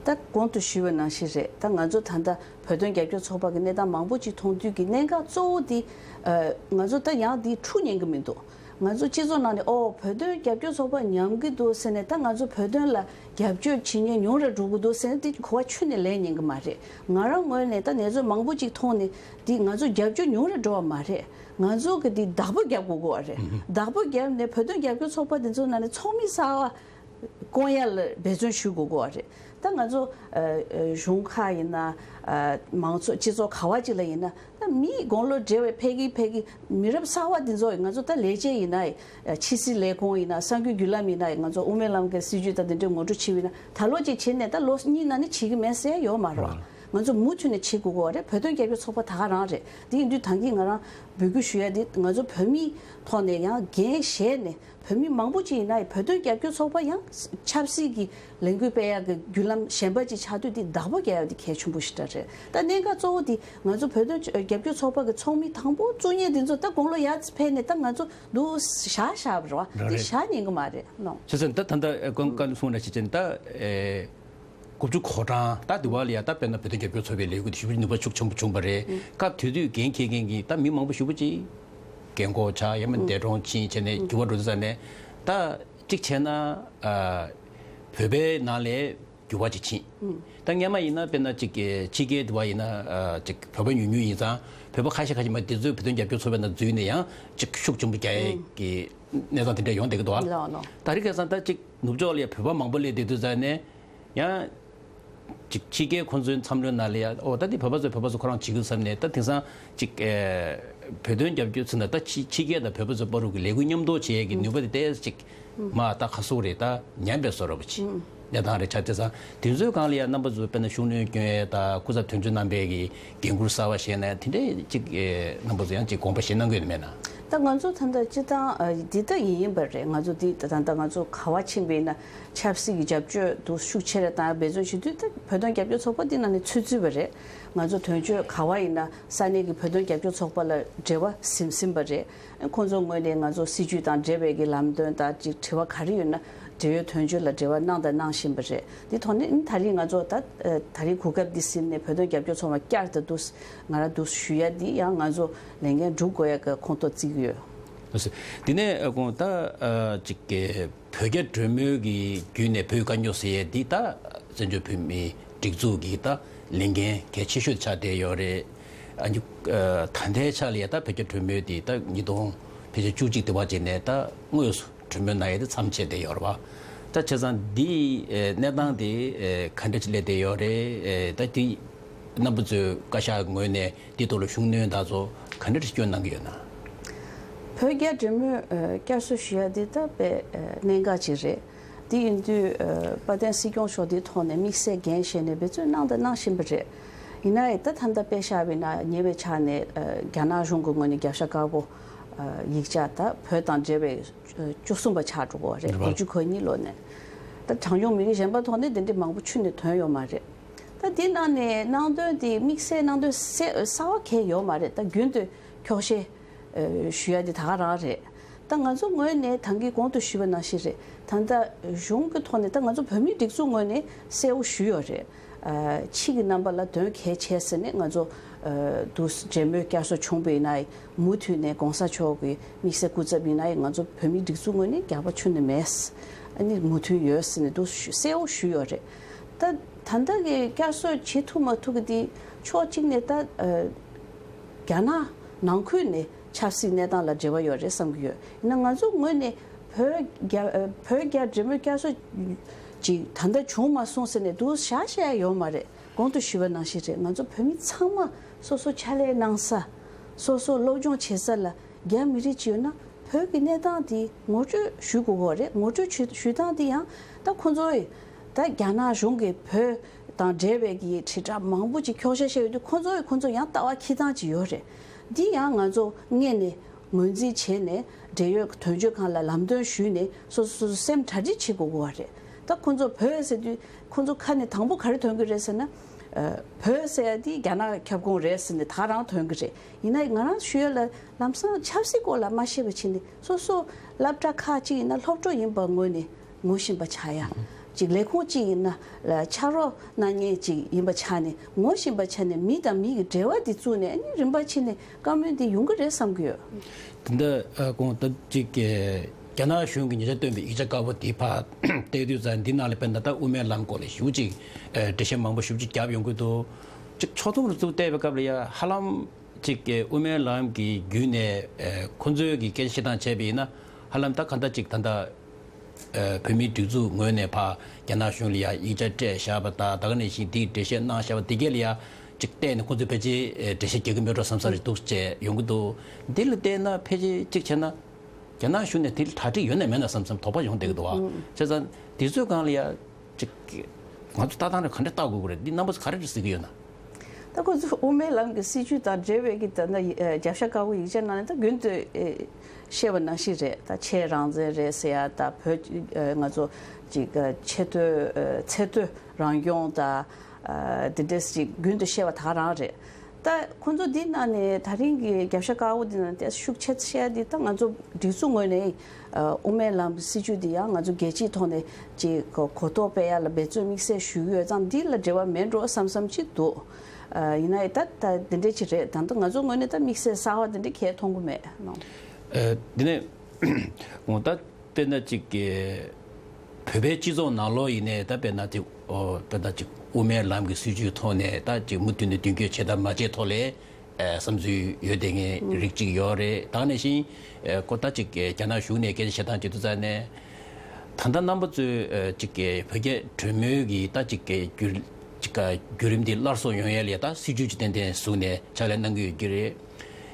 ད་གོང་དུ་ཞུས་པ་ནང་བཞིན་རེད། ད་ང་ཚོ་ད་ལྟ་བོད་དོན་རྒྱབ་སྐྱོར་ཚོགས་པ་གི་གནས་སྟངས་མང་པོ་ཅིག་མཐོང་དུས་ཀྱི་གནད་འགག་གཙོ་བོ་དེ་ཨ་ང་ཚོ་ད་ཡང་དེ་འཁྲུག་ཉན་གི་མི་འདུག་ང་ཚོ་སྤྱི་ཚོགས་ནང་ནས་ཨོ་བོད་དོན་རྒྱབ་སྐྱོར་ཚོགས་པ་ཉམས་ཀྱི་འདུག་ཟེར་ནས། ད་ང་ཚོ་བོད་དོན་ལ་རྒྱབ་སྐྱོར་བྱེད་མཁན་ཉུང་རུ་འགྲོ་གི་འདུག་ཟེར་ནས་དེ་གོ་བ་ཁྱོན་ནས་ལེན་ཉན་གི་མ་རེད། ང་རང་ངོས་ནས་ད་གནས་ཚུལ་མང་པོ་ཅིག་མཐོང་ནས་དེ་ང་ཚོ་རྒྱབ་སྐྱོར་ཉུང་རུ་འགྲོ་བ་མ་རེད། ང་ཚོ་གི་དེ་བདག་པོ་རྒྱབ་དགོས་ཀྱི་ཡོད་རེད། བདག་པོ་རྒྱབ་ནས་བོད་དོན་རྒྱབ་སྐྱོར་ཚོགས་པ་དེ་ཚོ་ནང་ནས་ཚོགས་མི་གསར་པ་བསྐོ་ཡ་ལ་འབད་བརྩོན་ཞུ་དགོས་ཀྱི་ཡོད་རེད། ད་ང་ཚོ་ཨ་ཨ་གཞུང་ཁག་ཡིན་ན་ཨ་མང་ཚོགས་སྤྱི་ཚོགས་ག་བ་ཅིག་ལ་ཡིན་ན། ད་མིའི་དགུང་ལོ་བགྲེས་པའི་ཕ་གི་ཕ་གི་མི་རབས་གསར་པ་འདི་ཚོ་ཡིས་ང་ཚོ་ད་ལས་བྱེད་ཡིན་ན་ཡང་། ཕྱི་སྲིད་ལས་ཁུངས་ཡིན་ན། གསར་འགྱུར་བརྒྱུད་ལམ་ཡིན་ན་ཡང་། ང་ཚོ་དབུ་མའི་ལམ་གྱི་སྲིད་བྱུས་དང་དེ་འདྲའི་ངོ་སྤྲོད་བྱེད་པ་ཡིན་ན། ད་ལོ་གཅིག་བྱས་ནས་ད་ལོ་གཉིས་ནང་ནས་བྱེད་ཀྱི་མེད་ཟེར་ཡ་ཡོད་མ་རེད་བ། ང་ཚོ་མུ་མཐུད་ནས་བྱེད་དགོས་ཀྱི་ཡོད་རེད། བོད་དོན་རྒྱབ་སྐྱོར་ཚོགས་པ་ད་ག་རང་རེད། དེ་ཡིན་དུས་ད་གིན་ང་རང་འབོད་སྐུལ་ཞུ་ཡ་དེ་ང་ཚོ་བོད་མིའི་ཐོག་ནས་ཡང་འགན་བཞེས་ནས། བོད་མི་མང་པོ་ཅིག་ཡིན་ན་ཡང་བོད་དོན་རྒྱབ་སྐྱོར་ཚོགས་པ་ཡང་ཆབ་སྲིད་ཀྱི་ལས་འགུལ་སྤེལ་ཡག་གི་བརྒྱུད་ལམ་གཞན་པ་ཅིག་ཆགས་དུས་དེ་བདག་པོ་རྒྱག་ཡག་དེ་གལ་ཆེན་པོ་ཞིག་ད་རེད། ད་གནད་འགག་གཙོ་བོ་དེ་ང་ཚོ་བོད་དོན་རྒྱབ་སྐྱོར་ཚོགས་པ་གི་ཚོགས་མི་དང་པོ་བཙུགས་མཁན་དེ་ཚོ་ད་དགུང་ལོ་ཡར་ཕེབས་ནས་ད་ང་ཚོ་འདུག་བཞག་བཞག་པ་རེད་བ། རང་དེ་རེད། བཞག་ཉན་གི་མ་རེད་ནོ། བྱས་ཙང་ད་ད་ལྟ་ཀུན་ཀ་གསུངས་ན་ཞིག་ཅན་ད་ཨེ། དགུ་བཅུ་གོ་གྲངས་ད་དུ་བ་ལ་ཡ་ད་དཔེར་ན་བོད་དོན་རྒྱབ་སྐྱོར་ཚོགས་པའི་ལས་འགུལ་དེ་ཞེ་པོ་ནུས་པ་ཤུགས་ཆེན་པོ་བྱུང་བ་རེད། སྐབས་དེ་དུས་འགན་འཁྱེར་མཁན་གྱི་ད་མི་མང་པོ་ཞེ་པོ་ཅིག་རྒན་གོག་ཆགས་ཡང་མིན་འདས་གྲོངས་ཕྱིན་བྱས་ནས་འགྱུར་བ་འགྲོ་དུས་ཙ་ནས། ད་གཅིག་བྱས་ན་ཨ་བོད་པའི་ནང་ལ་འགྱུར་བ་ཅིག་ཕྱིན། ད་སྔན་མ་ཡིན་ན་དཔེར་ན་ཅིག་ཕྱི་རྒྱལ་དུ་བ་ཡིན་ན་ཨ་ཅིག་བོད་པ་ཉུང་ཉུང་ཡིན་ཙང་། བོད་པ་ཁ་ཤས་ཁ་ཤས་མ་དེ་ཚོས་བོད་དོན་རྒྱབ་སྐྱོར་ཚོགས་པའི་ནང་འཛུལ་ནས་ཡང་ཅིག་ཤུགས་ཆེན་པོ་རྒྱག་ཡས་ཀྱི་ གནས་སྟངས་དེ་འདྲ་ཡོང་བསྡད་ཀྱི་འདུག་ཨ། ལགས་ལགས། ད་རེས་ཁ་སང་ད་ཅིག་ནུབ་ཕྱོགས་ལ་ཡ་བོད་པ་མང་པོ་སླེབས་བསྡད་དུས་ཙང་ནས་ཡང་། ཅིག་ཕྱི་རྒྱལ་ཁོང་ཚོའི་མཚམས་སློབ་ནང་ལ་ཡ་ཨོ་ད་འདི་བོད་པ་ཚོས་བོད་པ་ཚོ་ཁོ་རང་བྱེད་ཀྱི་བསམ་ནས་ད་དེང་སང་ཅིག་ཨེ་བོད་དོན་རྒྱབ་སྐྱོར་ཚུལ་ན་ད་ཕྱི་ཕྱི་རྒྱལ་དང་བོད་པ་ཚོ་བར་དུ་གི་ལས་འགུལ་མཉམ་དུ་བྱེད་ཡས་ཀྱི་ནུས་པ་དེ་ཏོག་ཙམ་ཅིག་མ་ད་ཁ་སོག་རེད་ད་ཉམས་པའི་བཟོ་འདྲ་པོ་ཅིག་གནས་སྟངས་རེད་ཆགས། དེང་སང་དེ་ཚོའི་སྒང་ལ་ཡ་རྣམ་པ་ཚོ་དཔེར་ན་ཤུགས་སྣོན་སྐྱོན་ཡས་ད་སྐུ་ཚབ་དོན་གཅོད་རྣམ་པས་ཀྱི་འགན་འཁུར་གསར་པ་བཞེས་ན་ཡ་དེ་འདྲའི་ཅིག་ཨེ་རྣམ་པ་ཚོ་ཡང་ཅིག་དགོངས་པ་བཞེས་གནང་གི་ཡོད་མེད་ན། ད་ང་ཚོ་ད་ལྟ་སྤྱི་བཏང་ཨ་འདི་ལྟ་ཡིན་ཡིན་པ་རེད། ང་ཚོ་འདི་ད་ད་ལྟ་ང་ཚོ་ག་བ་ཕྱིན་པ་ཡིན་ན་ཆབ་སྲིད་ཀྱི་རྒྱབ་སྐྱོར་དུ་ཤུགས་ཆེ་རེ་བཏང་འབད་བརྩོན་བྱེད་དུས་ད་བོད་དོན་རྒྱབ་སྐྱོར་ཚོགས་པ་འདི་ནང་ནས་ཚུད་ཚུད་པ་རེད། ང་ཚོ་དོན་གཅོད་ག་བ་ཡིན་ན་ས་གནས་ཀྱི་བོད་དོན་རྒྱབ་སྐྱོར་ཚོགས་པ་ལ་འབྲེལ་བ་ཟིན་ཟིན་པ་རེད། ཁོང་ཚོ་ངོས་ནས་ང་ཚོ་སྲིད་ཇུས་དང་འབྲེལ་བའི་གི་ལམ་སྟོན་དང་ཅིག་དྲི་བ་ག་རེ་ཡོད་ན་འབྲེལ་ཡོད་དོན་གཅོད་ལ་འབྲེལ་བ་གནང་དང་གནང་བཞིན་པ་རེད། འདི་ཐོག་ནས་ད་རིང་ང་ཚོ་ད་ད་རིང་གོ་སྐབས་འདི་ཟིན་ནས་བོད་དོན་རྒྱབ་སྐྱོར་ཚོགས་པ་བསྐྱར་དུ་འདུག་ང་རང་འདུག་ཞུ་ཡ་འདི་ཡང་ང་ཚོ་ལས་འགན་སྒྲུབ་དགོས་ཡ་གི་ཁོངས་གཏོགས་བརྩི་གི་ཡོད། ལགས་སོ། དེ་ནས་ཨ་ཁོང་ད་ཨ་ཅིག་གི་བོད་རྒྱ་གྲོས་མོལ་གྱི་བརྒྱུད་ནས་བོད་དཀའ་རྙོག་སེལ་ཡས་འདི་ད་བཙན་བྱོལ་བོད་མིའི་སྒྲིག་འཛུགས་ཀྱི་ད་ལས་འགན་གལ་ཆེ་ཤོས་ཆགས་བསྡད་ཡོད་རེད། ཨ་ནི་ཨ་ད་ལྟའི་ཆ་ལ་ཡ་ད་བོད་རྒྱ་གྲོས་མོལ་འདི་ད་ཉིས་སྟོང་ཕལ་ཆེར་བཅུ་གཅིག་དེ་བར་བྱས་ནས་ད་དངོས་སུ་གྲོས་མོལ་གནང་ཡས་དེ་མཚམས་ཆད་བསྡད་ཡོད་རེད་བ། ད་བྱས་ཙང་འདི་ཨེ་གནས་སྟངས་དེ་ཨེ་ག་འདྲ་ཅིག་སླེབས་བསྡད་ཡོད་རེད། ཨེ་ད་དེ་རྣམ་པ་ཚོས་བཀའ་ཤག་ངོས་ནས་འདི་ཐོག་ལ་ཤུགས་སྣོན་དང་ཚོ་ག་འདྲ་ཅིག་སྐྱོན་གནང་གི་ཡོད་ན། བོད་རྒྱ་འབྲེལ་མོལ་ཨེ་བསྐྱར་གསོ་ཞུ་ཡ་འདི་ད་དཔེ་ཨེ་གནད་འགག་ཅིག་རེད། དེ་ཡིན་དུས་ཨེ་དཔལ་ལྡན་སྲིད་སྐྱོང་མཆོག་འདིའི་ཐོག་ནས་དམིགས་བསལ་འགན་བཞེས་ནས་འབད་བརྩོན་གནང་དང་གནང་བཞིན་པ་རེད། ཡིན་ན་ཡང་ད་ད་ལྟ་དཔེ་བཞག་པ་ཡིན་ན་ཉེ་བའི་ཆར་ནས་ཨེ་རྒྱ་ནག་གཞུང་གི་ངོས་ནས་རྒྱབ་ཤ་དཀར་པོ་ཨ་ཡིག་ཆ་ད་བོད་དང་འབྲེལ་བའི་ཨ་བཅུ་གསུམ་པ་ཆགས་འགྲོ་གི་རེད། རེད་པ། དགུ་བཅུ་གོ་གཉིས་ལོ་ནས་ད་གྲངས་ཉུང་མི་རིགས་གཞན་པ་ཐོག་ནས་དེ་འདྲའི་མང་པོ་ཁྱོན་ནས་ཐོན་ཡོད་མ་རེད། ད་དེ་ནང་ནས་གནང་དོན་དེ་དམིགས་བསལ་གནང་དོན་གསལ་གསལ་བ་གང་ཡང་ཡོད་མ་རེད། ད་རྒྱུན་དུ་འཁྱོག་བཤད་ཨ་ཞུ་ཡ་དེ་ད་ག་རང་རེད། ད་ང་ཚོ་ངོས་ནས་ད་གིན་གོང་དུ་ཞུས་པ་ནང་བཞིན་རེད། ད་ལྟ་གཞུང་གི་ཐོག་ནས་ད་ང་ཚོ་བོད་མིའི་སྒྲིག་འཛུགས་ངོས་ནས་གསལ་བོ་ཞུས་ཡོད་རེད། ཨ་ཕྱི་གི་རྣམ་པ་ལ་དོན་གལ་ཆེ་ཟེར་ནས་ང་ཚོ་ཨ་འདུག་འབྲེལ་མོལ་བསྐྱར་གསོ་བྱུང་བ་ཡིན་ན་ཡང་མུ་མཐུད་ནས་༸གོང་ས་མཆོག་གི་དམིགས་བསལ་སྐུ་ཚབ་ཡིན་ན་ཡང་ང་ཚོ་བོད་མིའི་སྒྲིག་འཛུགས་ངོས་ནས་རྒྱག་པ་ཁྱོན་ནས་མེད། ཨ་ནི་མུ་མཐུད་ཡོད་ཟེར་ནས་འདུག་གསལ་བོ་ཞུས་ཡོད་རེད། ད་ད་ལྟ་གི་བསྐྱར་གསོ་བྱེད་ཐུབ་མ་ཐུབ་ཀྱི་དེ་ཕྱོགས་གཅིག་ནས་ད་ཨ་རྒྱ་ནག་ནང་ཁུལ་ནས་ཆབ་སྲིད་གནས་སྟངས་ལ་འབྲེལ་བ་ཡོད་རེད་བསམ་གྱི་ཡོད། ཡིན་ན་ང་ཚོ་ངོས་ནས་བོད་རྒྱ་ཨ་བོད་རྒྱ་འབྲེལ་མོལ་བསྐྱར་གསོ་ཅིག་ད་ལྟ་བྱུང་མ་སོང་ཟེར་ནས་འདུག་བཞག་བཞག་ཡ་ཡོད་མ་རེད། གོང་དུ་ཞུས་པ་ནང་བཞིན་རེད། ང་ཚོ་བོད་མི་ཚང་མ་སོ་སོ་ཕྱག་ལས་གནང་ས་སོ་སོ་སློབ་སྦྱོང་བྱེད་ས་ལ་རྒྱ་མི་རིགས་ཅིག་ཡོད་ན་བོད་ཀྱི་གནས་སྟངས་དེ་ངོ་སྤྲོད་ཞུ་དགོས་ཀྱི་རེད། ངོ་སྤྲོད་ཞུ་ཞུ་སྟངས་དེ་ཡང་ད་ཁོ་ཚོ་ཡི་ད་རྒྱ་ནག་གཞུང་གིས་བོད་དང་འབྲེལ་བའི་གི་དྲིལ་བསྒྲགས་མང་པོ་ཅིག་འཁྱོག་བཤད་བཤད་ཡོད་དུས་ཁོ་ཚོ་ཡི་ཁོ་ཚོ་ཡང་ལྟ་བ་འཁྱེར་སྟངས་ཅིག་ཡོད་རེད། འདི་ཡང་ང་ཚོ་སྔོན་ནས་ངོས་འཛིན་བྱས་ནས་འབྲེལ་ཡོད་དོན་གཅོད་ཁང་ལ་ལམ་སྟོན་ཞུས་ནས་སོ་སོ་སོ་སོ་སེམས་གྲ་སྒྲིག་བྱེད་དགོས་ཀྱི་རེད། ད་ཁོ་ཚོ་བོད་ཟེར་དུས་ཁོ་ཚོ་ཁ་ནས་དང་པོ་ག་རེ་ཐོན་གྱི་རེད་ཟེར་ན། ཨ་བོད་ཟེར་ཡ་དེ་རྒྱ་ནག་ཁྱབ་ཁོངས་རེད་ཟེར་ནས་ད་ག་རང་ཐོན་གྱི་རེད། ཡིན་ན་ང་རང་ཞུ་ཡ་ལ་ལམ་སང་ཆབ་སྲིད་སྐོར་ལ་མ་ཤེས་པ་བྱས་ནས་སོ་སོ་སློབ་གྲྭ་ཁག་ཅིག་ཡིན་ན་སློབ་གྲོགས་ཡིན་པ་ངོས་ནས་ངོ་ཤེས་པ་ཆགས་ཡ། ཅིག་ལས་ཁུངས་ཅིག་ཡིན་ན་ལ་ཕྱག་རོགས་གནང་མཁན་ཅིག་ཡིན་པ་ཆགས་ནས་ངོ་ཤེས་པ་ཆགས་ནས་མི་དང་མི་གི་འབྲེལ་བ་དེ་བཙུགས་ནས་ཨ་ནི་རིམ་པ་ཕྱིན་ནས་བཀའ་མོལ་འདི་ཡོང་གི་རེད་བསམ་གྱི་ཡོད། དེ་འདྲ་ཨ་ཁོང་ད་ཅིག་རྒྱ་ནག་གཞུང་གིས་ཉེ་ཆར་བཏོན་པའི་ཡིག་ཆ་དཀར་པོ་དེ་ཕར་བལྟས་དུས་ཙང་འདི་ནང་ལ་དཔེར་ན་ད་དབུ་མའི་ལམ་སྐོར་ལ་ཞེ་པོ་ཅིག་ཨ་འགྲེལ་བཤད་མང་པོ་ཞེ་པོ་ཅིག་བརྒྱབ་ཡོང་གི་འདུག་ཅིག་ཕྱོགས་བསྡོམས་རུ་ཚུར་བལྟས་པའི་སྐབས་ལ་ཡ་ཧ་ལམ་ཅིག་གི་དབུ་མའི་ལམ་གྱི་བརྒྱུད་ནས་ཨ་ཁོ་ཚོའི་གི་སྐད་ཆ་བཤད་སྟངས་བྱས་པ་ཡིན་ན་ཧ་ལམ་ད་ག་འདྲ་ཅིག་ད་ལྟ་ཨ་བོད་མིའི་སྒྲིག་འཛུགས་ངོས་ནས་ཕར་རྒྱ་ནག་གཞུང་ལ་ཡ་ཡིག་ཆ་སྤྲད་བཞག་པ་དང་ད་ག་ནང་བཞིན་དེའི་འགྲེལ་བཤད་གནང་བཞག་པ་དེ་གས་ལ་ཡ་ཅིག་བལྟས་ནས་ཁོ་ཚོས་ཕལ་ཆེར་ཨ་འགྲེལ་བཤད་རྒྱག་གི་མེད་འགྲོ་བསམ་ས་རེ་འདུག་ཅེས་ཡོང་གི་འདུག་འདི་ལ་བལྟས་ན་ཕལ་ཆེར་གཅིག་བྱས་ན་རྒྱ་ནག་གཞུང་ནས་དེ་ལ་གྲ་སྒྲིག་ཡོད་ན་མེད་ན་བསམ་བསམ་དོགས་པ་ཡོང་བསྡད་ཀྱི་འདུག་བ། བྱས་ཙང་དེ་ཚོའི་སྒང་ལ་ཡ་ཅིག་ང་ཚོ་ལྟ་སྟངས་རེ་ག་འདྲ་བལྟ་དགོས་ཀྱི་རེད། འདི་རྣམ་པ་ཚོ་ག་རེ་རེད་ཟེར་གྱི་ཡོད་ན། ད་ཁོ་ཚོ་དབུ་མའི་ལམ་གྱི་སྲིད་བྱུས་དང་འབྲེལ་བའི་གི་ད་ལྟ་ཡི་ཨ་རྒྱབ་ཤ་དཀར་པོ་ཡིག་ཆ་ནང་ནས་ད་རྒྱུན་དུ་ཨེ་བཤད་པ་ནང་བཞིན་རེད། ད་ཆེས་རང་བཙན་རེད་ཟེར་ཡ་ད་བོད་ཨ་ང་ཚོ་ཅིག་ཨ་ཆེ་བསྟོད་ཨ་ཚད་མཐོའི་རང་སྐྱོང་དང་ཨ་དེ་འདྲས་ཅིག་རྒྱུན་དུ་བཤད་པ་ད་ག་རང་རེད། ད་ཁོ་ཚོ་འདི་ནང་ནས་ད་རིང་གི་རྒྱབ་ཤ་དཀར་པོ་འདི་ནང་ཏོག་ཙམ་ཤུགས་ཆེ་ཙམ་བཤད་ཡ་འདི་ད་ང་ཚོ་སྒྲིག་འཛུགས་ངོས་ནས་ཨ་དབུ་མའི་ལམ་སྲིད་བྱུས་འདི་ཡང་ང་ཚོ་རྒྱལ་སྤྱིའི་ཐོག་ནས་ཅིག་གོ་གོ་རྟོགས་སྤེལ་ཡ་ལ་འབད་བརྩོན་དམིགས་བསལ་ཞུ་གི་ཡོད་ཙང་འདི་ལ་འབྲེལ་བ་མེད་འགྲོ་བསམ་བསམ་ཅིག་འདུག་ཨ་ཡིན་ན་ཡང་ད་ད་འདི་འདྲས་ཅིག་རེད། ད་ལྟ་ང་ཚོ་ངོས་ནས་ད་དམིགས་བསལ་གསར་པ་འདི་འདྲས་གང་ཡང་མཐོང་གི་མེད་ནོ། ཨ་འདི་ནས་འོ་ད་དཔེར་ན་ཅིག་གི་བོད་པའི་སྤྱི་ཚོགས་ནང་ལོགས་ཡིན་ནའི་ད་དཔེར་ན་ཅིག་ཨོ་དཔེར་ན་ཅིག་དབུ་མའི་ལམ་གྱི་སྲིད་བྱུས་ཐོག་ནས་ད་ཅིག་མུ་མཐུད་ནས་མདུན་སྐྱོད་བྱེད་དང་མ་བྱེད་ཐོག་ལས་ ཨ་བསམ་ཚུལ་ཡོད་བསྡད་མཁན་རིགས་གཅིག་ཡོད་རེད། ད་ག་ནང་བཞིན་ཨ་ཁོ་ད་ཅིག་ཨ་རྒྱ་ནག་གཞུང་ནས་སྐད་ཆ་བཤད་སྟངས་བྱེད་དུས་ཙང་ནས། ད་ལྟ་རྣམ་པ་ཚོས་ཨ་ཅིག་ཨ་བོད་རྒྱ་གྲོས་མོལ་གྱི་ད་ཅིག་ཨ་བརྒྱུད་ཅིག་ཨ་བརྒྱུད་རིམ་འདི་སླར་གསོ་ཡོང་ཡས་ལ་ད་སྲིད་ཇུས་ཅིག་ཏན་ཏན་བཟུང་ནས་ཕྱག་ལས་གནང་གི་ཡོད་ཀྱི་རེད།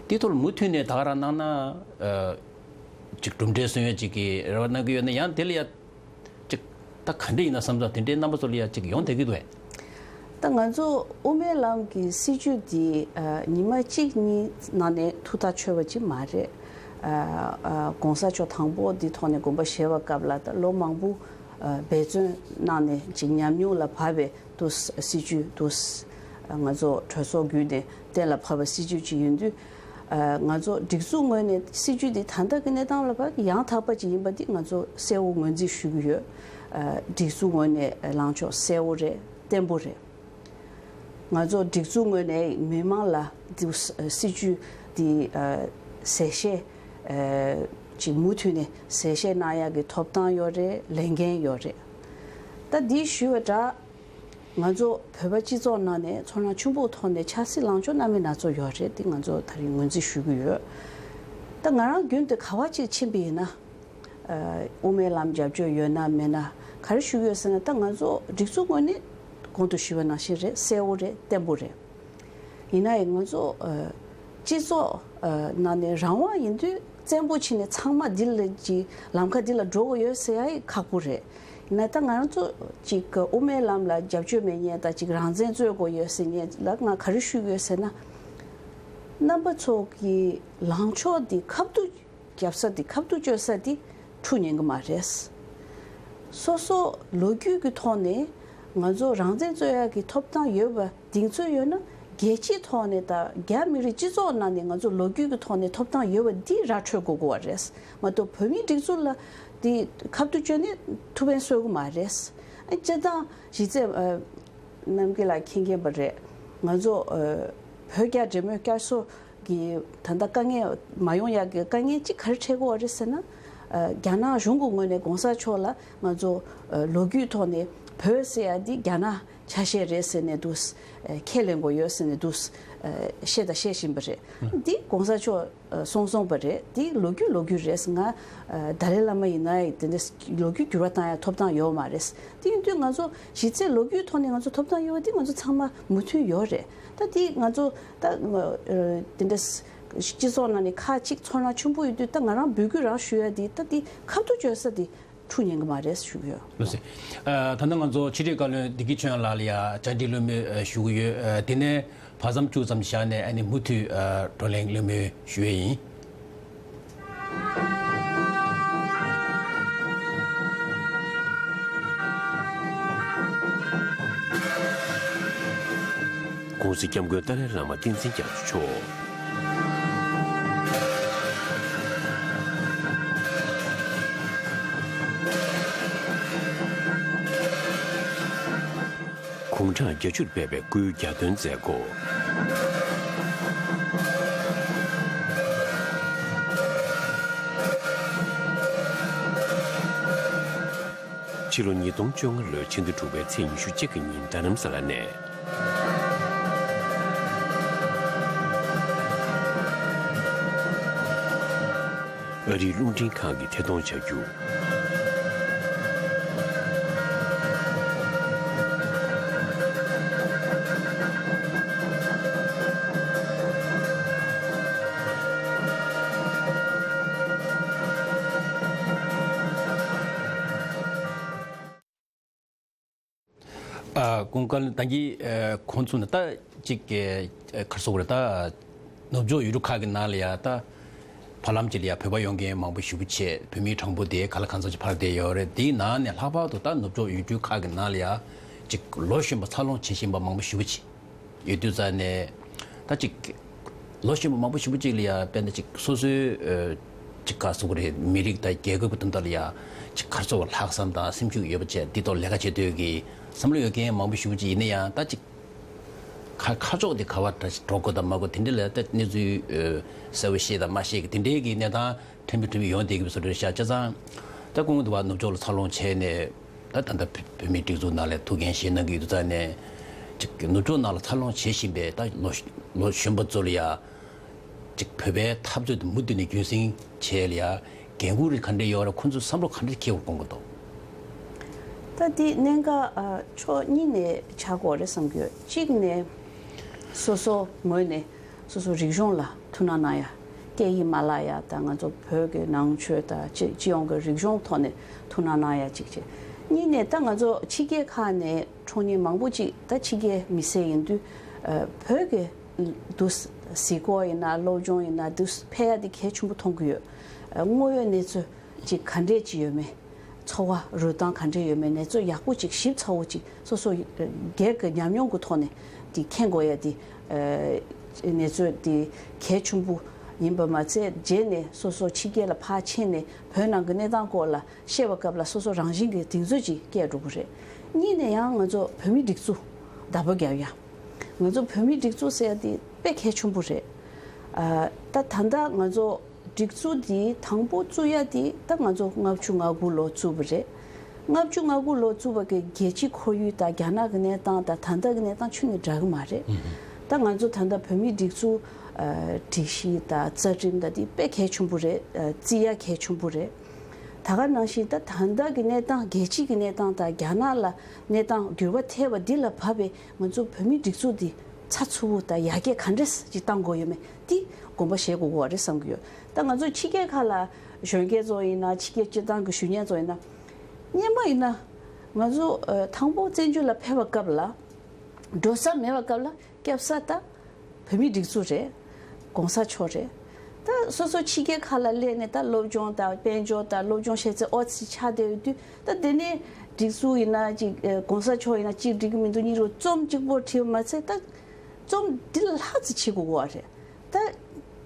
དེའི་ཐོག་ལ་མུ་མཐུད་ནས་ད་ག་རང་གནང་ན་ཨ་ཅིག་གྲུབ་འབྲས་སོན་ཡས་ཅིག་གི་རེ་བ་གནང་གི་ཡོད་ན། ཡང་དེ་ལ་ཡ་ཅིག་ད་ག་འདྲ་ཡིན་ན་བསམ་ཚུལ་དེ་འདྲའི་རྣམ་པ་ཚོ་ལ་ཡ་ཅིག་ཡོང་བསྡད་ཀྱི་འདུག་གས། ད་ང་ཚོ་དབུ་མའི་ལམ་གྱི་སྲིད་བྱུས་འདི་ཨ་ཉི་མ་གཅིག་གཉིས་ནང་ནས་ཐུགས་ཐག་ཆོད་པ་ཅིག་མ་རེད། ཨ་ཨ་གོང་ས་མཆོག་དང་པོ་འདི་ཐོག་ནས་དགོངས་པ་བཞེས་པ་སྐབས་ལ་ད་ལོ་མང་པོ་ཨ་འབད་བརྩོན་གནང་ནས་ཅིག་ཉམས་མྱོང་ལ་བབས་པའི་དུ་སྲིད་བྱུས་དུ་ང་ཚོ་གྲོས་ཚོགས་བརྒྱུད་ནས་གཏན་ལ་ཕབ་པ་སྲིད་བྱུས་ཅིག་ཡིན་དུས། ཨ་ང་ཚོ་སྒྲིག་འཛུགས་ངོས་ནས་སྲིད་བྱུས་འདི་ད་ལྟ་གི་གནས་སྟངས་ལ་བར་ཡང་དག་པ་ཅིག་ཡིན་པ་འདི་ང་ཚོ་གསལ་བོ་ངོས་འཛིན་ཞུ་གི་ཡོད། ཨ་སྒྲིག་འཛུགས་ངོས་ནས་ལངས་ཕྱོགས་གསལ་བོ་རེད། བརྟན་པོ་རེད། ང་ཚོ་སྒྲིག་འཛུགས་ངོས་ནས་མི་མང་ལ་འདི་སྲིད་བྱུས་འདི་ཨ་གསལ་བཤད་ཨ་ཅིག་མུ་མཐུད་ནས་གསལ་བཤད་གནང་ཡག་གི་ཐོབ་ཐང་ཡོད་རེད། ལས་འགན་ཡོད་རེད། ད་འདི་ཞུས་པ་འདྲ། ང་ཚོ་བོད་པ་སྤྱི་ཚོགས་ནང་ནས་ཚོར་སྣང་ཆེན་པོ་ཐོག་ནས་ཆབ་སྲིད་ལངས་ཕྱོགས་སྣ་མིན་སྣ་ཚོགས་ཡོད་རེད། འདི་ང་ཚོ་ད་རིང་ངོས་འཛིན་ཞུ་གི་ཡོད། ད་ང་རང་རྒྱུན་དུ་ག་བ་ཅིག་ཕྱིན་པ་ཡིན་ན། ཨ་དབུ་མའི་ལམ་རྒྱབ་སྐྱོར་ཡོད་ན་མེད་ན་ག་རེ་ཞུ་གི་ཡོད་ཟེར་ན། ད་ང་ཚོ་སྒྲིག་འཛུགས་ངོས་ནས་གོང་དུ་ཞུས་པ་ནང་བཞིན་རེད། གསལ་བོ་རེད། བརྟན་པོ་རེད། ཡིན་ན་ཡང་ང་ཚོ་ཨ་སྤྱི་ཚོགས་ཨ་ནང་ནས་རང་དབང་ཡིན་དུས་བཙན་པོ་བྱས་ནས་ཚང་མ་འདི་ལ་ཅིག་ལམ་ཁ་འདི་ལ་འགྲོ་དགོས་ཡོད་ཟེར་ཡ་ཡི་ཁག་པོ་རེད། ཡིན་ན་ད་ང་རང་ཚོ་ཅིག་དབུ་མའི་ལམ་ལ་རྒྱབ་སྐྱོར་མེད་མཁན་དང་ཅིག་རང་བཙན་རྩོད་དགོས་ཡོད་ཟེར་མཁན་ལ་ང་ག་རེ་ཞུ་གི་ཡོད་ཟེར་ན། རྣམ་པ་ཚོ་གི་ལངས་ཕྱོགས་འདི་ཁ་ཐུག་རྒྱབ་ས་དེ་ཁ་ཐུག་གཅོད་ས་དེ་འཁྲུག་ཉན་གི་མ་རེད། སོ་སོ་ལོ་རྒྱུས་ཀྱི་ཐོག་ནས་ང་ཚོ་རང་བཙན་རྩོད་ཡག་གི་ཐོབ་ཐང་ཡོད་པ་གདེང་ཚོད་ཡོད་ན། རྒྱལ་སྤྱིའི་ཐོག་ནས་དང་རྒྱ་མི་རིགས་སྤྱི་ཚོགས་ནང་ནས་ང་ཚོ་ལོ་རྒྱུས་ཀྱི་ཐོག་ནས་ཐོབ་ཐང་ཡོད་པ་འདི་ར་འཕྲོད་དགོས་དགོས་པ་རེད། མ་གཏོགས་བོད་མིའི་སྒྲིག་འཛུགས་ལ་དེ་ཁ་ཐུག་གཅོད་ནས་ཐུགས་ཕན་གསོས་གི་མ་རེད། ཨ་སྤྱིར་བཏང་གཞི་རྩའི་ཨ་རྣམ་རྒྱལ་ལགས་མཁྱེན་མཁན་པ་རེད། ང་ཚོ་ཨ་བོད་རྒྱ་འབྲེལ་མོལ་བསྐྱར་གསོ་གི་ད་ལྟ་དཀའ་ངལ་མ་ཡོང་ཡག་གི་དཀའ་ངལ་གཅིག་ག་རེ་འཕྲད་ཀྱི་ཡོད་རེད་ཟེར་ན། ཨ་རྒྱ་ནག་གཞུང་གི་ངོས་ནས་གོང་ས་མཆོག་ལ་ང་ཚོ་ཨ་ལོ་རྒྱུས་ཐོག་ནས་བོད་ཟེར་ཡ་འདི་རྒྱ་ནག་ཆ་ཤས་རེད་ཟེར་ནས་འདུག་ཨ་ཁས་ལེན་དགོས་ཡོད་ཟེར་ནས་འདུག་ཨ་བཤད་དང་བཤད་བཞིན་པ་རེད། འདི་གོང་ས་མཆོག་ཨ་གསུངས་སོང་པ་རེད། དེ་ལོ་རྒྱུས་ལོ་རྒྱུས་རེད། ང་ཨ་ཏཱ་ལའི་བླ་མ་ཡིན་ན་ཡང་དེ་འདྲ་ལོ་རྒྱུས་འགྱུར་བ་བཏང་ཡ་ཐོབ་ཐང་ཡོད་མ་རེད། དེ་ཡིན་དུས་ང་ཚོ་གཞི་རྩའི་ལོ་རྒྱུས་ཐོག་ནས་ང་ཚོ་ཐོབ་ཐང་ཡོད་པ་དེ་ང་ཚོ་ཚང་མ་མོས་མཐུན་ཡོད་རེད། ད་དེ་ང་ཚོ་ད་ཨ་དེ་འདྲ་སྤྱི་ཚོགས་ནང་ནས་ཁག་ཅིག་ཚོར་སྣང་ཆེན་པོ་ཡོད་དུས། ད་ང་རང་འབོད་སྐུལ་རང་ཞུ་ཡ་དེ་ད་དེ་ཁ་ཐུག་གཅོད་ས་དེ་འཁྲུག་ཉན་གི་མ་རེད་ཞུ་གི་ཡོད། ལགས་སོ། ཨ་ད་ནི་ང་ཚོ་ཕྱི་དྲིལ་བཀའ་བློན་བདེ་སྐྱིད་ཆོས་དབྱངས་ལགས་ལ་ཡ་བཅར་འདྲི་གླེང་མོལ་ཨ་ཞུ་གི་ཡོད། ཨ་དེ་ནས་བར་མཚམས་བཅུ་ཙམ་བཞག་ནས་ཨ་ནི་མུ་མཐུད་ཨ་བགྲོ་གླེང་གླེང་མོལ་ཞུ་ཡས་ཡིན། ༸གོང་ས་༸སྐྱབས་མགོན་ཏཱ་ལའི་བླ་མ་བསྟན་འཛིན་རྒྱ་མཚོ་མཆོག་དགུང་གྲངས་བརྒྱད་ཅུར་ཕེབས་པའི་སྐུའི་གྱ་སྟོན་མཛད་སྒོ། ཕྱི་ལོ་ཉིས་སྟོང་བཅོ་ལྔ་ལོའི་ཕྱི་ཟླ་དྲུག་པའི་ཚེས་ཉི་ཤུ་གཅིག་གི་ཉིན་རྡ་རམ་ས་ལ་ནས། ཨ་རིའི་རླུང་འཕྲིན་ཁང་གིས་ཐད་གཏོང་བྱ་རྒྱུ། ཨ་ཀུན་དགའ་ད་གིན་ཨ་ཁོང་ཚོ་ནི་ད་ཅིག་གི་ཨ་ག་རེ་ཟེར་དགོས་རེད། ད་ནུབ་ཕྱོགས་ཡུལ་གྲུ་ཁག་གི་ནང་ལ་ཡ་ད་བར་ལམ་ཅིག་ལ་ཡ་བོད་པ་ཡོང་མཁན་མང་པོ་ཞེ་པོ་ཅིག་བོད་མིའི་གྲངས་འབོར་དེ་ག་ལ་གང་འཚམ་ཅིག་འཕར་བསྡད་ཡོད་རེད། དེའི་ནང་ནས་ལྷག་པར་དུ་ད་ནུབ་ཕྱོགས་ཡུལ་གྲུ་ཁག་གི་ནང་ལ་ཡ་ཅིག་ལོ་གཞོན་པ་འཚར་ལོངས་བྱེད་བཞིན་པ་མང་པོ་ཞེ་པོ་ཅིག་ཡོད་དུས་ཙང་ནས། ད་ཅིག་ལོ་གཞོན་པ་མང་པོ་ཞེ་པོ་ཅིག་ལ་ཡ་དཔེར་ན་ཅིག་སོ་སོའི་ཨ་ཅིག་ག་རེ་ཟེར་དགོས་རེད། མི་རིགས་དང་རྒྱལ་ཁབ་ཀྱི་དོན་དག་ལ་ཡ་ཅིག་ག་རེ་ཟེར་དགོས། ལྷག་བསམ་དང་སེམས་ཤུགས་ཡོད་པ་བྱས་འདི་ཐོག་ལས་ཀ་བྱེད་འདོད་ཀྱི་བསམ་བློ་ཡོད་མཁན་མང་པོ་ཞེ་པོ་ཅིག་ཡིན་ན་ཡང་། ད་ཅིག་ཁ་ཁ་ཕྱོགས་དེ་ག་བ་འདྲ་ཞིག་འགྲོ་དགོས་དང་མ་དགོས་དེ་འདྲ་ལ་ད་གནས་ཚུལ་ཨ་གསལ་པོ་ཤེས་དང་མ་ཤེས་ཀྱི་དེ་འདྲའི་གི་གནས་སྟངས་ཕྲན་བུ་ཕྲན་བུ་ཡོང་བསྡད་ཀྱི་བཟོ་འདྲ་ཤག་བྱས་ཙང་། ད་སྐུ་ངོ་དུ་བ་ནུབ་ཕྱོགས་ལ་འཚར་ལོངས་བྱས་ནས། ད་ད་ལྟ་བོད་བོད་མིའི་སྒྲིག་འཛུགས་ནང་ལ་ཐུགས་འགན་བཞེས་གནང་གི་ཡོད་དུས་ཙང་ནས། ཅིག་ནུབ་ཕྱོགས་ནང་ལ་འཚར་ལོངས་བྱེད་བཞིན་པའི་ད་ལོ་ལོ་གཞོན་པ་ཚོ་ལ་ཡ། ཅིག་བོད་པའི་འཐབ་རྩོད་དེ་མུ་མཐུད་ནས་རྒྱུན་སྲིང་བྱས་ལ་ཡ། འགན་ཁུར་རིགས་ག་འདྲས་ཡོད་རེད། ཁོང་ཚོས་བསམ་བློ་ག་འདྲས་འཁྱེར་དགོས་ཀྱི་འདུག་ད་འདི་གནད་འགག་ཨ་ཕྱོགས་གཉིས་ནས་ཆགས་ཀྱི་ཡོད་རེད་བསམ་གྱི་ཡོད། གཅིག་ནས་སོ་སོ་ངོས་ནས་སོ་སོ་རིག་གཞུང་ལ་ཐུགས་སྣང་གནང་ཡ། སྐད་ཡིག་མ་བརླག་ཡ་དང་། ང་ཚོ་བོད་ཀྱི་ནང་ཆོས་དང་སྤྱི་སྤྱི་ཡོངས་ཀྱི་རིག་གཞུང་ཐོག་ནས་ཐུགས་སྣང་གནང་ཡ་གཅིག་བྱས། གཉིས་ནས་ད་ང་ཚོ་ཕྱི་རྒྱལ་ཁག་ནས་ཁྲོ་གཉེར་མང་པོ་ཅིག་ད་ཕྱི་རྒྱལ་མི་སེར་ཡིན་དུས་ཨ་བོད་ཀྱི་འདུག་གཟིགས་སྐོར་ཡིན་ན་སློབ་སྦྱོང་ཡིན་ན་འདུག་ཕེབས་ཡ་དེ་གལ་ཆེན་པོ་མཐོང་གི་ཡོད། ཨ་དངོས་ཡོད་གནས་ཚུལ་ཅིག་ག་འདྲས་ཅིག་ཡོད་མེད། འཚོ་བ་རོལ་སྟངས་ག་འདྲས་ཡོད་མེད། གནས་ཚུལ་ཡག་པོ་ཅིག་ཞིབ་ཚགས་པོ་ཅིག་སོ་སོ་སྒེར་གྱི་ཉམས་མྱོང་གི་ཐོག་ནས་དེ་མཁྱེན་དགོས་ཡ་དེ་ཨ་གནས་ཚུལ་དེ་གལ་ཆེན་པོ་ཡིན་པ་མ་ཚད། རྗེས་ནས་སོ་སོ་ཕྱི་རྒྱལ་ལ་ཕར་ཕྱིན་ནས་བོད་ནང་གི་གནས་སྟངས་སྐོར་ལ་བཤད་པའི་སྐབས་ལ་སོ་སོ་རང་བཞིན་གྱི་གདེང་ཚོད་ཅིག་སྐྱེ་འགྲོ་གི་རེད། གཉིས་ནས་ཡང་ང་ཚོ་བོད་མིའི་སྒྲིག་འཛུགས་བདག་པོ་རྒྱབ་ཡ། ང་ཚོ་བོད་མིའི་སྒྲིག་འཛུགས་ཟེར་ཡ་དེ་དཔེ་གལ་ཆེན་པོ་རེད། ཨ་ད་ད་ལྟ་ང་ཚོ་སྒྲིག་འཛུགས་འདི་དང་པོ་བཙུགས་ཡ་དེ་ད་ང་ཚོ་ལྔ་བཅུ་ང་དགུ་ལོ་བཙུགས་པ་རེད། ལྔ་བཅུ་ང་དགུ་ལོ་བཙུགས་པ་གི་རྒྱལ་སྤྱིའི་ཁོར་ཡུག་དང་རྒྱ་ནག་གི་གནས་སྟངས་དང་ད་ལྟ་གི་གནས་སྟངས་ཁྱོན་ནས་འདྲ་གི་མ་རེད། ད་ང་ཚོ་ད་ལྟ་བོད་མིའི་སྒྲིག་འཛུགས་ཨ་སྒྲིག་གཞི་དང་རྩ་ཁྲིམས་དང་དེ་དཔེ་གལ་ཆེན་པོ་རེད། ཨ་བརྩི་ཡ་གལ་ཆེན་པོ་རེད། ད་ག་ནང་བཞིན་ད་ད་ལྟ་གི་གནས་སྟངས་རྒྱལ་སྤྱི་གི་གནས་སྟངས་དང་རྒྱ་ནག་ལ་གནས་སྟངས་འགྱུར་བ་ཐེབས་པ་འདི་ལ་བབས་པའི་ང་ཚོ་བོད་མིའི་སྒྲིག་འཛུགས་འདི་ཚགས་ཚུད་པོ་དང་ཡར་རྒྱས་ག་འདྲས་ཅིག་གཏང་དགོས་ཡོད་མེད་འདི་དགོངས་པ་བཞེས་དགོས་ཀྱི་ཡོད་རེད་བསམ་གྱི་ཡོད། ད་ང་ཚོ་ཕྱི་རྒྱལ་ཁག་ལ་གཞོན་སྐྱེས་ཚོ་ཡིན་ན། ཕྱི་རྒྱལ་སྤྱིར་བཏང་གི་གཞོན་སྐྱེས་ཚོ་ཡིན་ན། སྔོན་མ་ཡིན་ན་ང་ཚོ་ཨ་དང་པོ་བཙན་བྱོལ་ལ་ཕེབས་པའི་སྐབས་ལ། འགྲོ་ས་མེད་པའི་སྐབས་ལ་སྐྱབས་ས་ད་བོད་མིའི་སྒྲིག་འཛུགས་རེད། གོང་ས་མཆོག་རེད། ད་སོ་སོ་ཕྱི་རྒྱལ་ཁག་ལ་སླེབས་ནས་ད་སློབ་སྦྱོང་དང་དཔལ་འབྱོར་དང་སློབ་སྦྱོང་བྱེད་ཚད་ཨོ་ཙི་ཆགས་བསྡད་ཡོད་དུས། ད་དེ་ནས་སྒྲིག་འཛུགས་ཡིན་ན་ཅིག་ཨ་གོང་ས་མཆོག་ཡིན་ན་ཅིག་འགྲིག་གི་མི་འདུག་གཉིས་རུ་རྩོམ་གཅིག་པོ་བྲིས་པ་མ་ཚད། ད་རྩོམ་འདི་ལ་ལྷག་ཙམ་བྱེད་དགོས་ཀྱི་ཡོད་རེད། ད་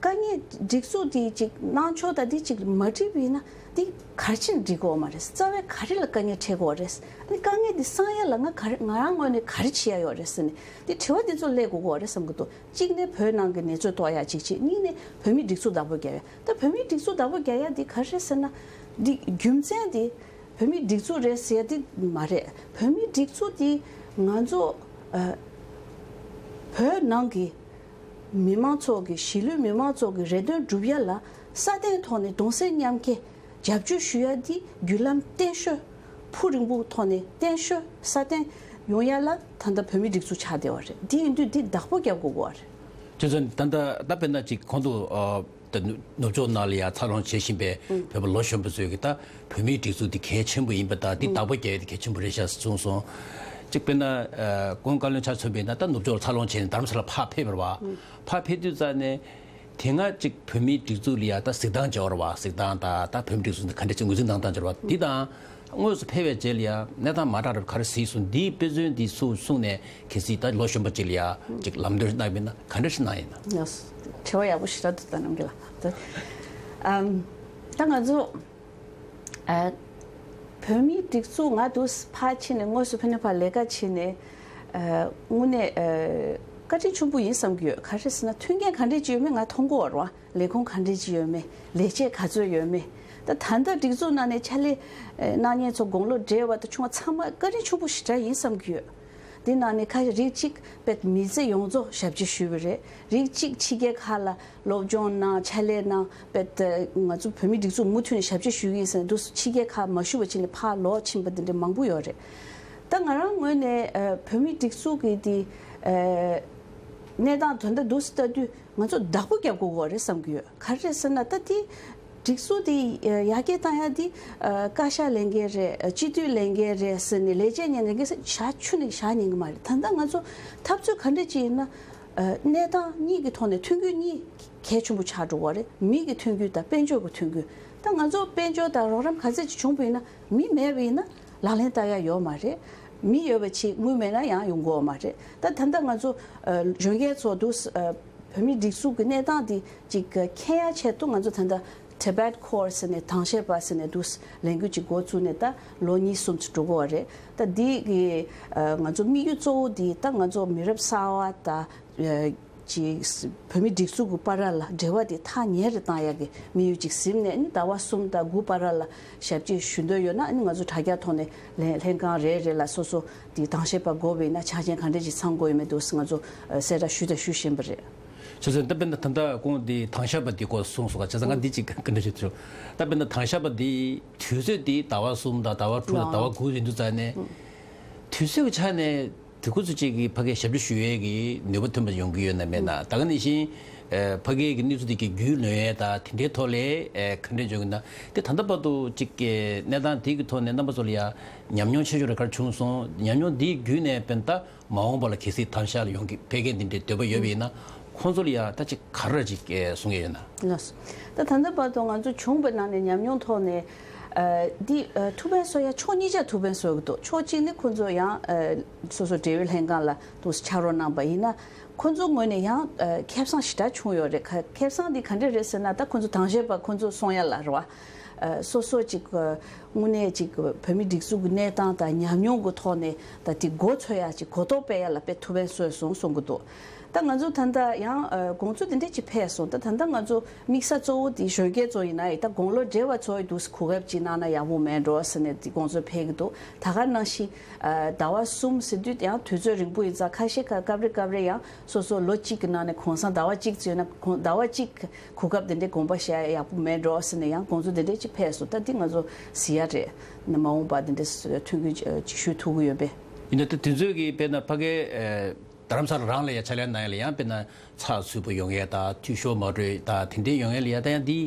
དཀའ་ངལ་སྒྲིག་འཛུགས་འདི་ཅིག་གནང་ཕྱོགས་དང་འདི་ཅིག་མ་འགྲིག་པ་ཡིན་ན་འདི་ག་རེ་བྱས་ནས་འགྲིག་གི་ཡོད་མ་རེད། རྩ་བའི་ག་རེ་ལ་དཀའ་ངལ་འཕྲད་ཀྱི་ཡོད་རེད། ཨ་ནི་དཀའ་ངལ་འདི་སེལ་ཡ་ལ་ང་ག་རེ་ང་རང་ངོས་ནས་ག་རེ་བྱེད་ཡ་ཡོད་རེད་ཟེར་ནས་འདི་དྲི་བ་འདི་ཚོ་སླེབས་དགོས་ཀྱི་ཡོད་རེད་བསམ་གྱི་འདུག་གཅིག་ནས་བོད་ནང་གི་གནས་ཚུལ་རྟོགས་ཡ་གཅིག་བྱས། གཉིས་ནས་བོད་མིའི་སྒྲིག་འཛུགས་བདག་པོ་རྒྱག་ཡ། ད་བོད་མིའི་སྒྲིག་འཛུགས་བདག་པོ་རྒྱག་ཡ་འདི་ག་རེ་རེད་ཟེར་ན། འདི་རྒྱུ་མཚན་འདི་བོད་མིའི་སྒྲིག་འཛུགས་རེད་ཟེར་ཡ་འདི་མ་རེད། བོད་མིའི་སྒྲིག་འཛུགས་འདི་ང་ཚོ་ཨ་བོད་ནང་གི་མི་མང་ཚོ་གི་གཞིས་ལུས་མི་མང་ཚོ་གི་རེ་འདུན་སྒྲུབ་ཡ་ལ་སྲ་བརྟན་ཐོག་ནས་གདུང་སེམས་མཉམ་སྐྱེད་རྒྱབ་སྐྱོར་ཞུ་ཡ་འདི་བརྒྱུད་ལམ་བརྟན་ཤོས་ཕུགས་རིང་པོ་ཐོག་ནས་བརྟན་ཤོས་སྲ་བརྟན་ཡོང་ཡ་ལ་ད་ལྟ་བོད་མིའི་སྒྲིག་འཛུགས་ཆགས་བསྡད་པ་རེད། འདི་ཡིན་དུས་འདི་བདག་པོ་རྒྱབ་དགོས་པ་རེད། ཁྱེད་ཚོ་ད་ལྟ་ད་དཔེར་ན་ཅིག་གོང་དུ་ཨ་ད་ནུབ་ནུབ་ཕྱོགས་ནང་ལ་ཡ་འཚར་ལོངས་བྱེད་བཞིན་པའི་ཨུ་བོད་པ་ལོ་གཞོན་པ་ཚོས་ཀྱི་ད་བོད་མིའི་སྒྲིག་འཛུགས་འདི་གལ་ཆེན་པོ་ཡིན་པ་དང་། འདི་ཨུ་བདག་པོ་རྒྱག་ཡ་དེ་གལ་ཆེན་པོ་རེད་ཤག་གསུངས་སོང་། གཅིག་དཔེར་ན་ཨ་ཁོང་བཀའ་བློན་ཆ་མཚོན་པ་ཡིན་ན་ད་ནུབ་ཕྱོགས་ལ་འཚར་ལོངས་བྱས་ནས་རྡ་རམ་ས་ལ་ཕར་ཕེབས་པ་རེད་བ། ཨུ་ཕར་ཕེབས་དུས་ཙ་ནས་དེ་སྔ་ཅིག་བོད་མིའི་སྒྲིག་འཛུགས་ལ་ཡ་ད་གཟིགས་སྟངས་བྱས་པ་རེད་བ། གཟིགས་སྟངས་དང་ད་བོད་མིའི་སྒྲིག་འཛུགས་འདི་ག་འདྲ་ཅིག་ངོས་འཛིན་གནང་སྟངས་བྱས་པ་རེད་བ། འདི་དང་དངོས་སུ་ཕེབས་པའི་རྗེས་ལ་ཡ་གནས་སྟངས་མ་འདྲ་བ་ག་རེ་གཟིགས་སོང་། འདིའི་དཔེ་མཚོན་འདི་སུ་གསུངས་ནས་གལ་སྲིད་ད་ལོ་གཞོན་པ་ཅིག་ལ་ཡ་ཅིག་ལམ་སྟོན་གནང་བ་ཡིན་ན་ག་འདྲ་ཞིག་གནང་ཡིན་ན། ཡོ། དྲི་བ་ཡག་པོ་ཞེ་དྲག་འདུག་ད་རྣམ་རྒྱལ་ལགས། ཨམ། ད་ང་ཚོ་ཨ་བོད་མིའི་སྒྲིག་འཛུགས་ང་དུ་ཕར་ཕྱིན་ནས་དངོས་སུ་ཕ་ནས་ཕར་ལས་ཀ་བྱས་ནས་ཨ་དངོས་གནས་ཨ་བཀའ་དྲིན་ཆེན་པོ་ཡིན་བསམ་གྱི་ཡོད། ག་རེ་ཟེར་ན་མཐུན་རྐྱེན་ག་འདྲས་ཅིག་ཡོད་མེད་ང་མཐོང་གི་ཡོད་རེད་བ། ལས་ཁུངས་ག་འདྲས་ཅིག་ཡོད་མེད། ལས་བྱེད་ག་ཚོད་ཡོད་མེད། ད་ད་ལྟ་སྒྲིག་འཛུགས་ནང་ནས་ཕྱག་ལས་ཨ་གནང་མཁན་ཚོ་དགུང་ལོ་བགྲེས་པ་དང་ཆུང་བ་ཚང་མ་བཀའ་དྲིན་ཆེན་པོ་ཞེ་དྲག་ཡིན་བསམ་གྱི་ཡོད། དེ་ནང་ནས་ཁ་ཤས་རིགས་གཅིག་པའི་མི་ཚེ་ཡོངས་རྫོགས་ཞབས་ཕྱི་ཞུས་པ་རེད། རིགས་གཅིག་ཕྱི་རྒྱལ་ཁག་ལ་སློབ་སྦྱོང་གནང་། ཕྱག་ལས་གནང་། པའི་ང་ཚོ་བོད་མིའི་སྒྲིག་འཛུགས་མུ་མཐུད་ནས་ཞབས་ཕྱི་ཞུ་གི་ཡིན་ཟེར་ནས་འདུག་ཕྱི་རྒྱལ་ཁག་མ་ཞུ་བ་བྱས་ནས་ཕར་ལོག་ཕྱིན་པ་དེ་འདྲ་མང་པོ་ཡོད་རེད། ད་ང་རང་ངོས་ནས་ཨ་བོད་མིའི་སྒྲིག་འཛུགས་ཀྱི་དེ་ཨ་གནས་སྟངས་དོན་དག་འདུག་སེ་ལྟ་དུས་ང་ཚོ་བདག་པོ་རྒྱབ་དགོས་ཀྱི་ཡོད་རེད་བསམ་གྱི་ཡོད། ག་རེ་རེད་ཟེར་ན་ད་དེ་སྒྲིག་འཛུགས་དེ་ཡར་རྒྱས་བཏང་ཡ་དེ་ཨ་བཀའ་ཤག་ལས་འགན་རེད། ཨ་སྤྱི་འཐུས་ལས་འགན་རེད་ཟེར་ནས་ལས་བྱེད་ཉན་ལས་འགན་ཟེར་བཞག་ཆུ་ནས་བཞག་ཉན་གྱི་མ་རེད། ད་ལྟ་ང་ཚོ་འཐབ་རྩོད་ག་འདྲ་ཅིག་ཡིན་ན་ཨ་གནས་སྟངས་གཉིས་ཀྱི་ཐོག་ནས་མཐུན་རྐྱེན་གཉིས་གལ་ཆེན་པོ་ཆགས་འགྲོ་གི་རེད། མི་གི་མཐུན་རྐྱེན་དང་དཔལ་འབྱོར་གྱི་མཐུན་རྐྱེན། ད་ང་ཚོ་དཔལ་འབྱོར་དང་རོགས་རམ་ག་ཚད་ཅིག་བྱུང་བ་ཡིན་ན་མི་མེད་པ་ཡིན་ན་ལག་ལེན་བསྟར་ཡ་ཡོད་མ་རེད། མི་ཡོད་པ་ཅིག་དངུལ་མེད་ན་ཡང་ཡོང་གི་ཡོད་མ་རེད། ད་ད་ལྟ་ང་ཚོ་ཨ་གཞོན་སྐྱེས་ཚོ་འདུག་ཨ་བོད་མིའི་སྒྲིག་འཛུགས་ཀྱི་གནས་སྟངས་འདི་ཅིག་མཁྱེན་ཡ་ཆེད་དུ་ང་ཚོ་ད་ལྟ་Tibet Corps ཟེར་ནས་དྭངས་ཤེལ་པ་ཟེར་ནས་འདུག་ལས་འགུལ་ཅིག་འགོ་བཙུགས་ནས་ད་ལོ་གཉིས་གསུམ་ཙམ་འགྲོ་གི་ཡོད་རེད། ད་འདི་གི་ཨ་ང་ཚོ་དམིགས་ཡུལ་གཙོ་བོ་འདི་ད་ང་ཚོ་མི་རབས་གསར་བ་དང་ཨ་ ཅིག་བོད་མི་སྒྲིག་འཛུགས་ཀྱི་བར་ལ་འབྲེལ་བ་དེ་ཐག་ཉེ་རུ་བཏང་ཡག་གི་དམིགས་ཡུལ་ཅིག་ཟིན་ནས་ནི་ཟླ་བ་གསུམ་དང་དགུ་བར་ལ་ཞབས་ཕྱི་ཞུ་འདོད་ཡོད་ན་ནི་ང་ཚོ་དྲ་རྒྱ་ཐོག་ནས་ལྷན་ལྷན་ཁང་རེ་རེ་ལ་སོ་སོ་དེ་དྭངས་གཞས་པ་དགོས་པ་ཡིན་ན་ཆ་རྐྱེན་ག་འདྲ་ཅིག་ཚང་དགོས་ཡོད་མེད་འདུག་ང་ཚོ་གསལ་བསྒྲགས་ཞུས་དང་ཞུ་བཞིན་པ་རེད། བྱས་ཙང་ད་དཔེར་ན་ད་ལྟ་ཁོང་དེ་དྭངས་གཞས་པ་དེ་སྐོར་གསུངས་སོང་ག་བྱས་ཙང་ང་འདི་ཅིག་ག་འདྲ་ཞིག་ཞུ། ད་དཔེར་ན་དྭངས་གཞས་པ་དེ་དུས་ཚོད་དེ་ཟླ་བ་གསུམ་དང་ཟླ་བ་དྲུག་དང་ཟླ་བ་དགུ་ཡིན་དུས་ཙང་ནས་དུས་ཚོད་ཀྱི་ཆ་ནས། དེ་ཁོ་ཚོ་གཅིག་གིས་ཕ་གིར་ཞབས་ཕྱི་ཞུ་ཡས་ཀྱི་ནུས་པ་ཐོན་པ་ཡོང་གི་ཡོད་ན་མེད་ན་ད་ག་ནང་བཞིན་ཨ་ཕ་གིར་གྱི་གནས་ཚུལ་དེ་གི་རྒྱུས་ལོན་ཡས་དང་དེ་འདྲའི་ཐོག་ལས་ཨ་ག་འདྲས་འཇོག་གི་ན་དེ་ད་ལྟ་བར་དུ་གཅིག་གི་གནས་སྟངས་དེ་གི་ཐོག་ནས་རྣམ་པ་ཚོ་ལ་ཡང་ཉམས་མྱོང་ཆེ་ཤོས་རེ་ག་རེ་བྱུང་སོང་། ཉམས་མྱོང་དེ་བརྒྱུད་ནས་དཔེར་ན་ད་མ་འོངས་པ་ལ་གལ་སྲིད་དྭངས་གཞས་ལ་ཡོང་གི་ཕེབས་མཁན་དེ་འདྲའི་འདོད་པ་ཡོད་པ་ཡིན་ན་ཁོང་ཚོ་ལ་ཡང་ད་གཅིག་ག་རེ་གཅིག་གསུང་གི་ཡོད་ན། ལགས་སོ། ད་ད་ལྟ་བར་དུ་ང་ཚོ་བྱུང་བའི་ནང་ནས་ཉམས་མྱོང་ཐོག་ནས་ཨ་འདི་ཨ་ཐུགས་ཕན་གསོ་ཡ་ཕྱོགས་གཉིས་ཆ་ཐུགས་ཕན་གསོ་གི་འདུག་ཕྱོགས་གཅིག་ནི་ཁོ་ཚོ་ཡང་ཨ་སོ་སོ་འབྲེལ་ཡོད་ལྷན་ཁང་ལ་འདུག་སེ་ཕྱག་རོགས་གནང་པ་ཡིན་ན་ཁོ་ཚོ་ངོས་ནས་ཡང་ཨ་ཁེ་བཟང་ཞེ་དྲག་བྱུང་ཡོད་རེད། ཁ་ཁེ་བཟང་འདི་ག་འདྲས་རེད་ཟེར་ན་ད་ཁོ་ཚོ་དྭངས་གཞས་པ་ཁོ་ཚོ་གསུང་ཡ་ལ་རེད་བ། ཨ་སོ་སོ་ཅིག་ཨ་དངོས་གནས་ཅིག་བོད་མི་སྒྲིག་འཛུགས་ཀྱི་གནས་སྟངས་དང་ཉམས་མྱོང་གི་ཐོག་ནས་ད་དེ་མགོ་ཚོད་ཡ་ཅིག་གོ་རྟོགས་སྤེལ་ཡ་ལ་དཔེ་ཐུགས་ཕན་གསོས་སོང་གསུང་གི་འདུག་ད་ང་ཚོ་ད་ལྟ་ཡང་ཨ་དགོང་ཚོད་དེ་འདྲས་ཅིག་ཕེབས་སོང་། ད་ད་ལྟ་ང་ཚོ་དམིགས་ས་གཙོ་བོ་དེ་གཞོན་སྐྱེས་ཚོ་ཡིན་ན་ཡིན་ད་དགུང་ལོ་བགྲེས་པ་ཚོ་ཡི་འདུག་སེ་གོ་སྐབས་ཅིག་གནང་ན་ཡག་པོ་མེད་འགྲོ་ཟེར་ནས་དེ་དགོང་ཚོད་ཕེབས་ཀྱི་འདུག་ད་ག་ནང་བཞིན་ཨ་ཟླ་བ་གསུམ་ཟེར་དུས་ཡང་དུས་ཚོད་རིང་པོ་ཡིན་ཙང་ཁ་ཤས་ཁ་སྐབས་རེ་སྐབས་རེ་ཡང་སོ་སོ་ལོ་གཅིག་གི་ནང་ནས་གུང་སེང་ཟླ་བ་གཅིག་ཙམ་ཡོད་ན་གུང་ཟླ་བ་གཅིག་གོ་སྐབས་དེ་འདྲའི་དགོངས་པ་བཞེས་ཡག་པོ་མེད་འགྲོ་ཟེར་ནས་ཡང་དགོངས་ཚུལ་དེ་འདྲའི་ཅིག་ཕེབས་སོང་། ད་འདི་ང་ཚོ་གཟིགས་ཡ་རེད། ན་མ་འོངས་པ་དེ་འདྲའི་ཐོན་སྐྱེད་ཅིག་ཞུ་ཐུབ་ཀྱི་ཡོད་པས། ཡིན་ན་ད་དེ་ཚོས་ཀྱི་དཔེར་ན་ཕ་གའི་ཨ་རྡ་རམ་ས་ལ་རང་ལ་ཡ་ཕྱག་ལས་གནང་ཡ་ལ་ཡང་དཔེར་ན་ཚགས་ཚུད་པོ་ཡོང་ཡ་དང་འཐུས་ཤོར་མ་འགྲོ་ཡ་དང་དེ་འདྲའི་ཡོང་ཡ་ལ་ཡ་ད་ཡང་འདི་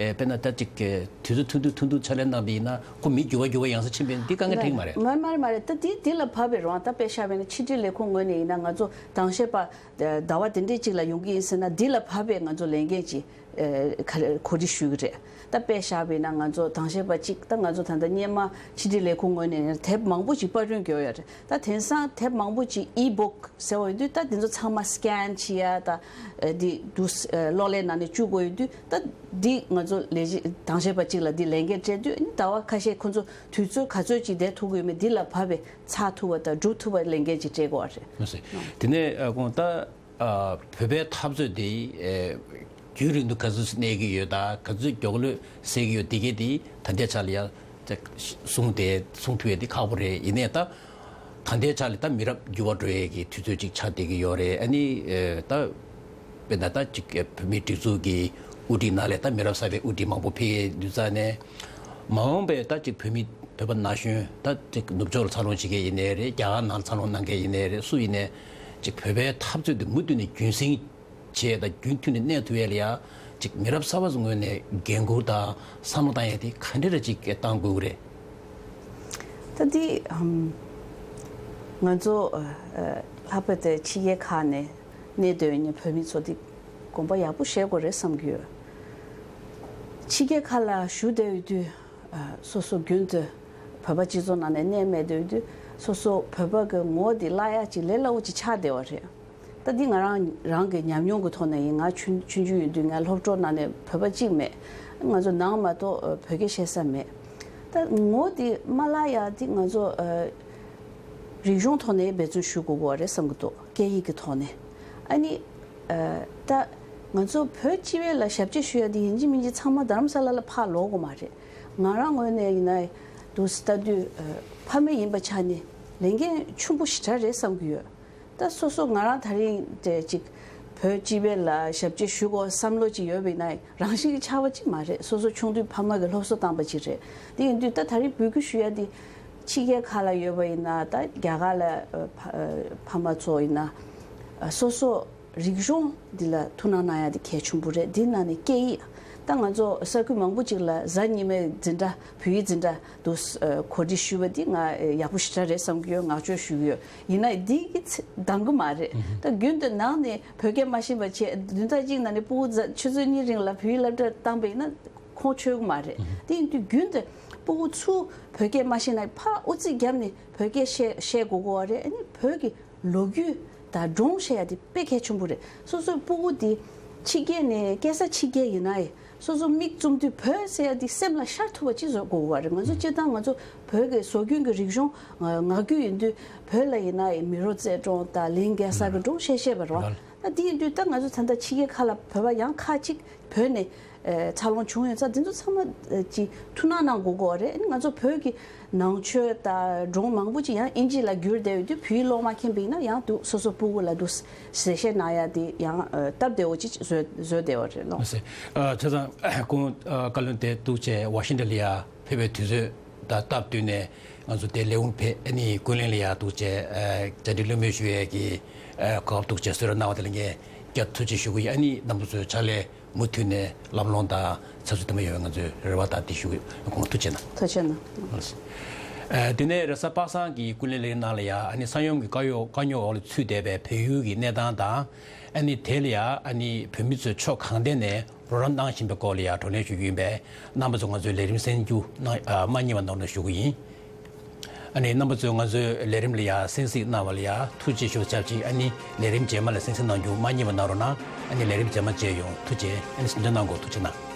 ཨ་དཔེར་ན་ད་ཅིག་གི་དུས་ཚོད་ཐུང་ཐུང་ཐུང་ཐུང་ཕྱག་ལས་གནང་པ་ཡིན་ན་ཁོ་མི་འགྱུར་བ་འགྱུར་བ་ཡོང་ས་ཕྱིན་པས་འདི་དཀའ་ངལ་འཕྲད་ཀྱི་མ་རེད། མ་མ་རེད་མ་རེད། ད་འདི་འདི་ལ་བབས་པའི་རང་ད་དཔེ་བཞག་པ་ཡིན་ན་ཕྱི་དྲིལ་ལས་ཁུངས་ངོས་ནས་ཡིན་ན་ང་ཚོ་དྭངས་གཞས་པ་ཟླ་བ་དེ་འདྲའི་གཅིག་ལ་ཡོང་གི་ཡིན་ཟེར་ན་འདི་ལ་བབས་པའི་ང་ཚོ་ལས་འགན་ཅིག་ཨ་ག་རེ་གོ་སྒྲིག་ཞུ་གི་རེད། ད་དཔེ་བཞག་པ་ཡིན་ན་ང་ཚོ་དྭངས་གཞས་པ་གཅིག་ད་ང་ཚོ་ད་ལྟ་སྔོན་མ་ཕྱི་དྲིལ་ལས་ཁུངས་ངོས་ནས་དེབ་མང་པོ་ཅིག་པར་སྐྲུན་བརྒྱབ་ཡོད་རེད། ད་དེང་སང་དེབ་མང་པོ་ཅིག་ཨི་བུག་ཟེར་བ་ཡོད་དུས་ད་དེ་ཚོ་ཚང་མ་སི་ཀེན་བྱེད་ཡ་ད་ཨ་འདི་འདུག་ཨ་གློག་ཀླད་ནང་ནས་བཅུག་དགོས་ཡོད་དུས་ད་འདི་ང་ཚོ་ལས་བྱེད་དྭངས་གཞས་པ་གཅིག་ལ་འདི་ལས་འགན་སྤྲད་དུས་ཨ་ནི་ཟླ་བ་ཁ་ཤས་ཁོ་ཚོ་དུས་ཚོད་ག་ཚོད་ཅིག་བསྡད་ཐུབ་ཀྱི་ཡོད་མེད་འདི་ལ་བབས་པའི་ཚར་ཐུབ་པ་དང་སྒྲུབ་ཐུབ་པ་ལས་འགན་ཅིག་སྤྲད་དགོས་པ་རེད། ལགས་སོ། དེ་ནས་ཨ་ཁོང་ད་ཨ་བོད་པའི་འཐབ་རྩོད་དེ་ཨ་རྒྱུན་རིང་དུ་ག་ཚོད་གནས་ཀྱི་ཡོད་དང་ག་ཚོད་མགྱོགས་ལོས་སེལ་གྱི་ཡོད་དེ་གས་དེ་ད་ལྟའི་ཆ་ལ་ཡང་གསུང་དེ་གསུང་ཐུབ་ཡས་དེ་ཁག་པོ་རེད། ཡིན་ནའི་ད་ད་ལྟའི་ཆ་ལ་ད་མི་རབས་འགྱུར་བ་འགྲོ་ཡས་ཀྱི་དུས་ཚོད་ཅིག་ཆགས་བསྡད་ཀྱི་ཡོད་རེད། ཨ་ནི་ཨ་ད་དཔེར་ན་ད་ཅིག་བོད་མིའི་སྒྲིག་འཛུགས་ཀྱི་དབུ་ཁྲིད་ནང་ལ་ད་མི་རབས་གསར་པའི་དབུ་ཁྲིད་མང་པོ་ཕེབས་ཡོད་དུས་ཙང་ནས་མ་འོངས་པའི་ད་ཅིག་བོད་མི་བོད་པ་ན་གཞོན་ད་ཅིག་ནུབ་ཕྱོགས་ལ་འཚར་ལོངས་བྱེད་མཁན་ཡིན་ནའི་རེད། རྒྱ་གར་ནང་ལ་འཚར་ལོངས་གནང་མཁན་ཡིན་ནའི་རེད། སུ་ཡིན་ནའི་ཅིག་བོད་པའི་འཐབ་རྩོད་དེ་མུ་མཐུད་ནས་རྒྱུན་སྲིང་བྱས་དང་རྒྱུན་མཐུད་ནས་གནས་ཐུབ་ཡས་ལ་ཡ་ཅིག་མི་རབས་གསར་པ་ཚོ་ངོས་ནས་འགན་འཁུར་དང་བསམ་བློ་བཏང་ཡས་དེ་ག་འདྲ་རེ་ཅིག་བཏང་དགོས་ཀྱི་རེད། ད་འདི་ཨམ་ང་ཚོ་ཨ་ཨ་ལྷག་པར་དུ་ཕྱི་རྒྱལ་ཁག་ནས་གནས་སྡོད་མཁན་བོད་མི་ཚོ་འདི་དགོངས་པ་ཡག་པོ་བཞེས་དགོས་རེད་བསམ་གྱི་ཡོད། ཕྱི་རྒྱལ་ཁག་ལ་བཞུགས་བསྡད་ཡོད་དུས་ཨ་སོ་སོ་རྒྱུན་དུ་བོད་པ་སྤྱི་ཚོགས་ནང་ནས་གནས་མེད་བསྡད་ཡོད་དུས་སོ་སོ་བོད་པ་གི་ངོ་བོ་འདི་བརླག་ཡག་ཅིག་ལས་སླ་བོ་ཅིག་ཆགས་བསྡད་པ་རེད། ད་འདི་ང་རང་རང་གི་ཉམས་མྱོང་གི་ཐོག་ནས་ཡིན། ང་ཆུང་ཆུང་ཆུང་ཡོད་དུས་ང་སློབ་གྲོགས་ནང་ནས་བོད་པ་གཅིག་མེད། ང་ཚོ་ནང་མ་གཏོགས་ཨ་བོད་སྐད་བཤད་ས་མེད། ད་ངོ་བོ་འདི་མ་བརླག་ཡག་འདི་ང་ཚོ་ཨ་རིག་གཞུང་ཐོག་ནས་འབད་བརྩོན་ཞུ་དགོས་ཀྱི་རེད་བསམ་གྱི་འདུག་སྐད་ཡིག་གི་ཐོག་ནས། ཨ་ནི་ཨ་ད་ང་ཚོ་བོད་སྤྱི་པའི་ལ་ཞབས་ཕྱི་ཞུ་ཡ་འདི་ཡིན་གཅིག་མིན་གཅིག་ཚང་མ་རྡ་རམ་ས་ལ་ལ་ཕར་ལོག་དགོས་མ་རེད། ང་རང་ངོས་ནས་ཡིན་ན་འདུག་སེ་ལྟ་དུས་ཨ་ཕ་མ་ཡིན་པ་ཆ་ནས་ལས་འགན་ཆེན་པོ་ཞེ་དྲག་རེད་བསམ་གྱི་ཡོད། ད་སོ་སོ་ང་རང་ད་རིང་དེ་ཅིག་བོད་སྤྱི་པའི་ལ་ཞབས་ཕྱི་ཞུ་དགོས་བསམ་བློ་ཅིག་ཡོད་པ་ཡིན་ན་རང་བཞིན་གྱི་ཆགས་པ་ཅིག་མ་རེད། སོ་སོ་ཆུང་དུས་ཕ་མ་གིས་སློབ་གསོ་བཏང་པ་ཅིག་རེད། དེ་ཡིན་དུས་ད་ད་རིང་འབོད་སྐུལ་ཞུ་ཡ་འདི་ཕྱི་རྒྱལ་ཁག་ལ་ཡོད་པ་ཡིན་ན་ད་རྒྱ་གར་ལ་ཨ་ཕ་ཨ་ཕ་མ་ཚོ་ཡིན་ན་ཨ་སོ་སོ་རིག་གཞུང་འདི་ལ་ཐུགས་སྣང་གནང་ཡ་དེ་གལ་ཆེན་པོ་རེད། འདི་ནང་ནས་སྐད་ཡིག་ད་ང་ཚོ་ས་ཁུལ་མང་པོ་ཅིག་ལ་གཟའ་ཉི་མའི་འཛིན་གྲྭ་བོད་ཡིག་འཛིན་གྲྭ་འདུག་སེ་གོ་སྒྲིག་ཞུས་པ་འདི་ང་ཡག་པོ་ཞེ་དྲག་རེད་བསམ་གྱི་ཡོད། ངག་བཅད་ཞུ་གི་ཡོད། ཡིན་ན་འདི་གི་ཚེ་འདང་གི་མ་རེད། ད་རྒྱུན་དུ་ནང་ནས་བོད་སྐད་མ་ཤེས་པ་བྱས་བདུན་ཕྲག་གཅིག་ནང་ནས་སྤུ་གུ་ཆུ་ཚོད་གཉིས་རིང་ལ་བོད་ཡིག་སློབ་གྲྭར་བཏང་པ་ཡིན་ན་ཁོང་ཆོད་གི་མ་རེད། དེ་ཡིན་དུས་རྒྱུན་དུ་སྤུ་གུ་ཚོ་བོད་སྐད་མ་ཤེས་ན་ཕར་དབུ་རྩེ་བརྒྱབ་ནས་བོད་སྐད་བཤད་བཤད་དགོས་ཀྱི་ཡོད་རེད། ཨ་ནི་བོད་ཀྱི་ལོ་རྒྱུས་དང་སྒྲུང་བཤད་ཡ་དེ་དཔེ་གལ་ཆེན་པོ་རེད། སོ་སོའི་སྤུ་གུ་དེ་ཕྱི་རྒྱལ་ནས་སྐྱེས་ས་ཕྱི་རྒྱལ་ཡིན་ན་ཡང་སོ་སོ་མིག་བཙུམ་དུས་བོད་ཟེར་ཡ་དེ་སེམས་ལ་ཤར་ཐུབ་པ་ཅིག་བཟོ་དགོས་ཀྱི་ཡོད་རེད། ང་ཚོ་སྤྱིར་བཏང་ང་ཚོ་བོད་ཀྱི་སྲོལ་རྒྱུན་གྱི་རིག་གཞུང་ངག་རྒྱུན་ཡིན་དུས་བོད་ལ་ཡིན་ན་ཡང་མི་རོ་རྩེ་སྒྲུང་དང་གླིང་གེ་སར་གྱི་སྒྲུང་བཤད་བཤད་པ་རེད་བ། ད་དེ་ཡིན་དུས་ད་ང་ཚོ་ད་ལྟ་ཕྱི་རྒྱལ་ཁག་ལ་བོད་པ་ཡང་ཁག་ཅིག་བོད་ནས་ཨ་འཚར་ལོངས་བྱུང་ཡོད་ཙང་། འདི་ཚོ་ཚང་མ་ཨ་ཅིག་ཐུགས་སྣང་གནང་དགོས་ཀྱི་ཡོད་རེད། ཨ་ནི་ང་ཚོ་བོད་ཀྱི་ནང་ཆོས་དང་སྒྲུང་མང་པོ་ཅིག་ཡང་ཨིན་ཇི་ལ་བསྒྱུར་བསྡད་ཡོད་དུས། བོད་ཡིག་ཀློག་མ་མཁྱེན་པ་ཡིན་ན་ཡང་འདུག་སོ་སོ་སྤུ་གུ་ལ་འདུག་ཟེར་བཤད་གནང་ཡ་དེ་ཡང་ཨ་སྟབས་བདེ་བོ་ཅིག་བཟོས་བཟོས་བསྡད་ཡོད་རེད་ལགས། ཨ་ཟེར། ཨ་བྱས་ཙང་ཁོང་ཨ་བཀའ་བློན་དེ་འདུག་བྱས་ཝ་ཤིང་ཊོན་ལ་ཡ་ཕེབས་པའི་དུས་ཚོད་དང་སྟབས་བསྟུན་ནས་ང་ཚོ་དེ་ལས་ཁུངས་ཕེབས། ཨ་ནི་ཀུན་གླེང་ལ་ཡ་འདུག་བྱས་ཨ་བཅར་འདྲི་གླེང་མོལ་ཞུ་ཡས་ཀྱི་ཨ་གོ་སྐབས་འདུག་བྱས་བཟོ་རོགས་གནང་བ་དེ་ལ་ངས་བསྐྱར་ཐུགས་རྗེ་ཞུ་གི་ཡིན། ཨ་ནི་རྣམ་པ་ཚོའི་ཕྱག་ལས་མུ་མཐུད་ནས་ལམ་ལྷོང་དང་ཚགས་ཚུད་དུ་མ་ཡོང་བའི་ང་ཚོས་རེ་བ་དང་དེ་ཞུ་གི་ཡོད། ཁོང་ཐུགས་རྗེ་གནང་། ཐུགས་རྗེ་གནང་། ཨ་དེ་ནས་རེས་གཟའ་པ་སངས་ཀྱི་ཀུན་གླེང་ལས་རིམ་ནང་ལ་ཡ་ཨ་ནི་ས་ཡོམ་གྱི་དཀའ་རྙོག་དཀའ་རྙོག་འོག་ལ་ཚུད་བསྡད་པའི་བལ་ཡུལ་གྱི་གནས་སྟངས་དང་། ཨ་ནི་དེ་ལ་ཡ་ཨ་ནི་བོད་མི་ཚོས་ཕྱོགས་གང་ཐད་ནས་རོགས་རམ་གནང་བཞིན་པའི་སྐོར་ལ་ཡ་བགྲོ་གླེང་ཞུ་རྒྱུ་ཡིན་པས། རྣམ་པ་ཚོ་ང་ཚོའི་ལས་རིམ་གསན་རྒྱུ་གནང་ཨ་མ་བསྙེལ་བ་གནང་རོགས་ཞུ་གི་ཡིན། ཨ་ནི་རྣམ་པ་ཚོས་ང་ཚོའི་ལས་རིམ་ལ་ཡ་གསན་གཟིགས་གནང་བ་ལ་ཡ་ཐུགས་རྗེ་ཆེ་ཞུ་བ་ཆབས་ཅིག་ཨ་ནི་ལས་རིམ་རྗེས་མ་ལ་གསན་གཟིགས་གནང་རྒྱུ་མ་བསྙེལ་བ་གནང་རོགས་གནང་། ཨ་ནི་ལས་རིམ་རྗེས་མ་མཇལ་ཡོང་། ཐུགས་རྗེ། ཨ་ནི་གཟིམ་འཇགས་གནང་དགོས། ཐུགས་རྗེ་གནང་།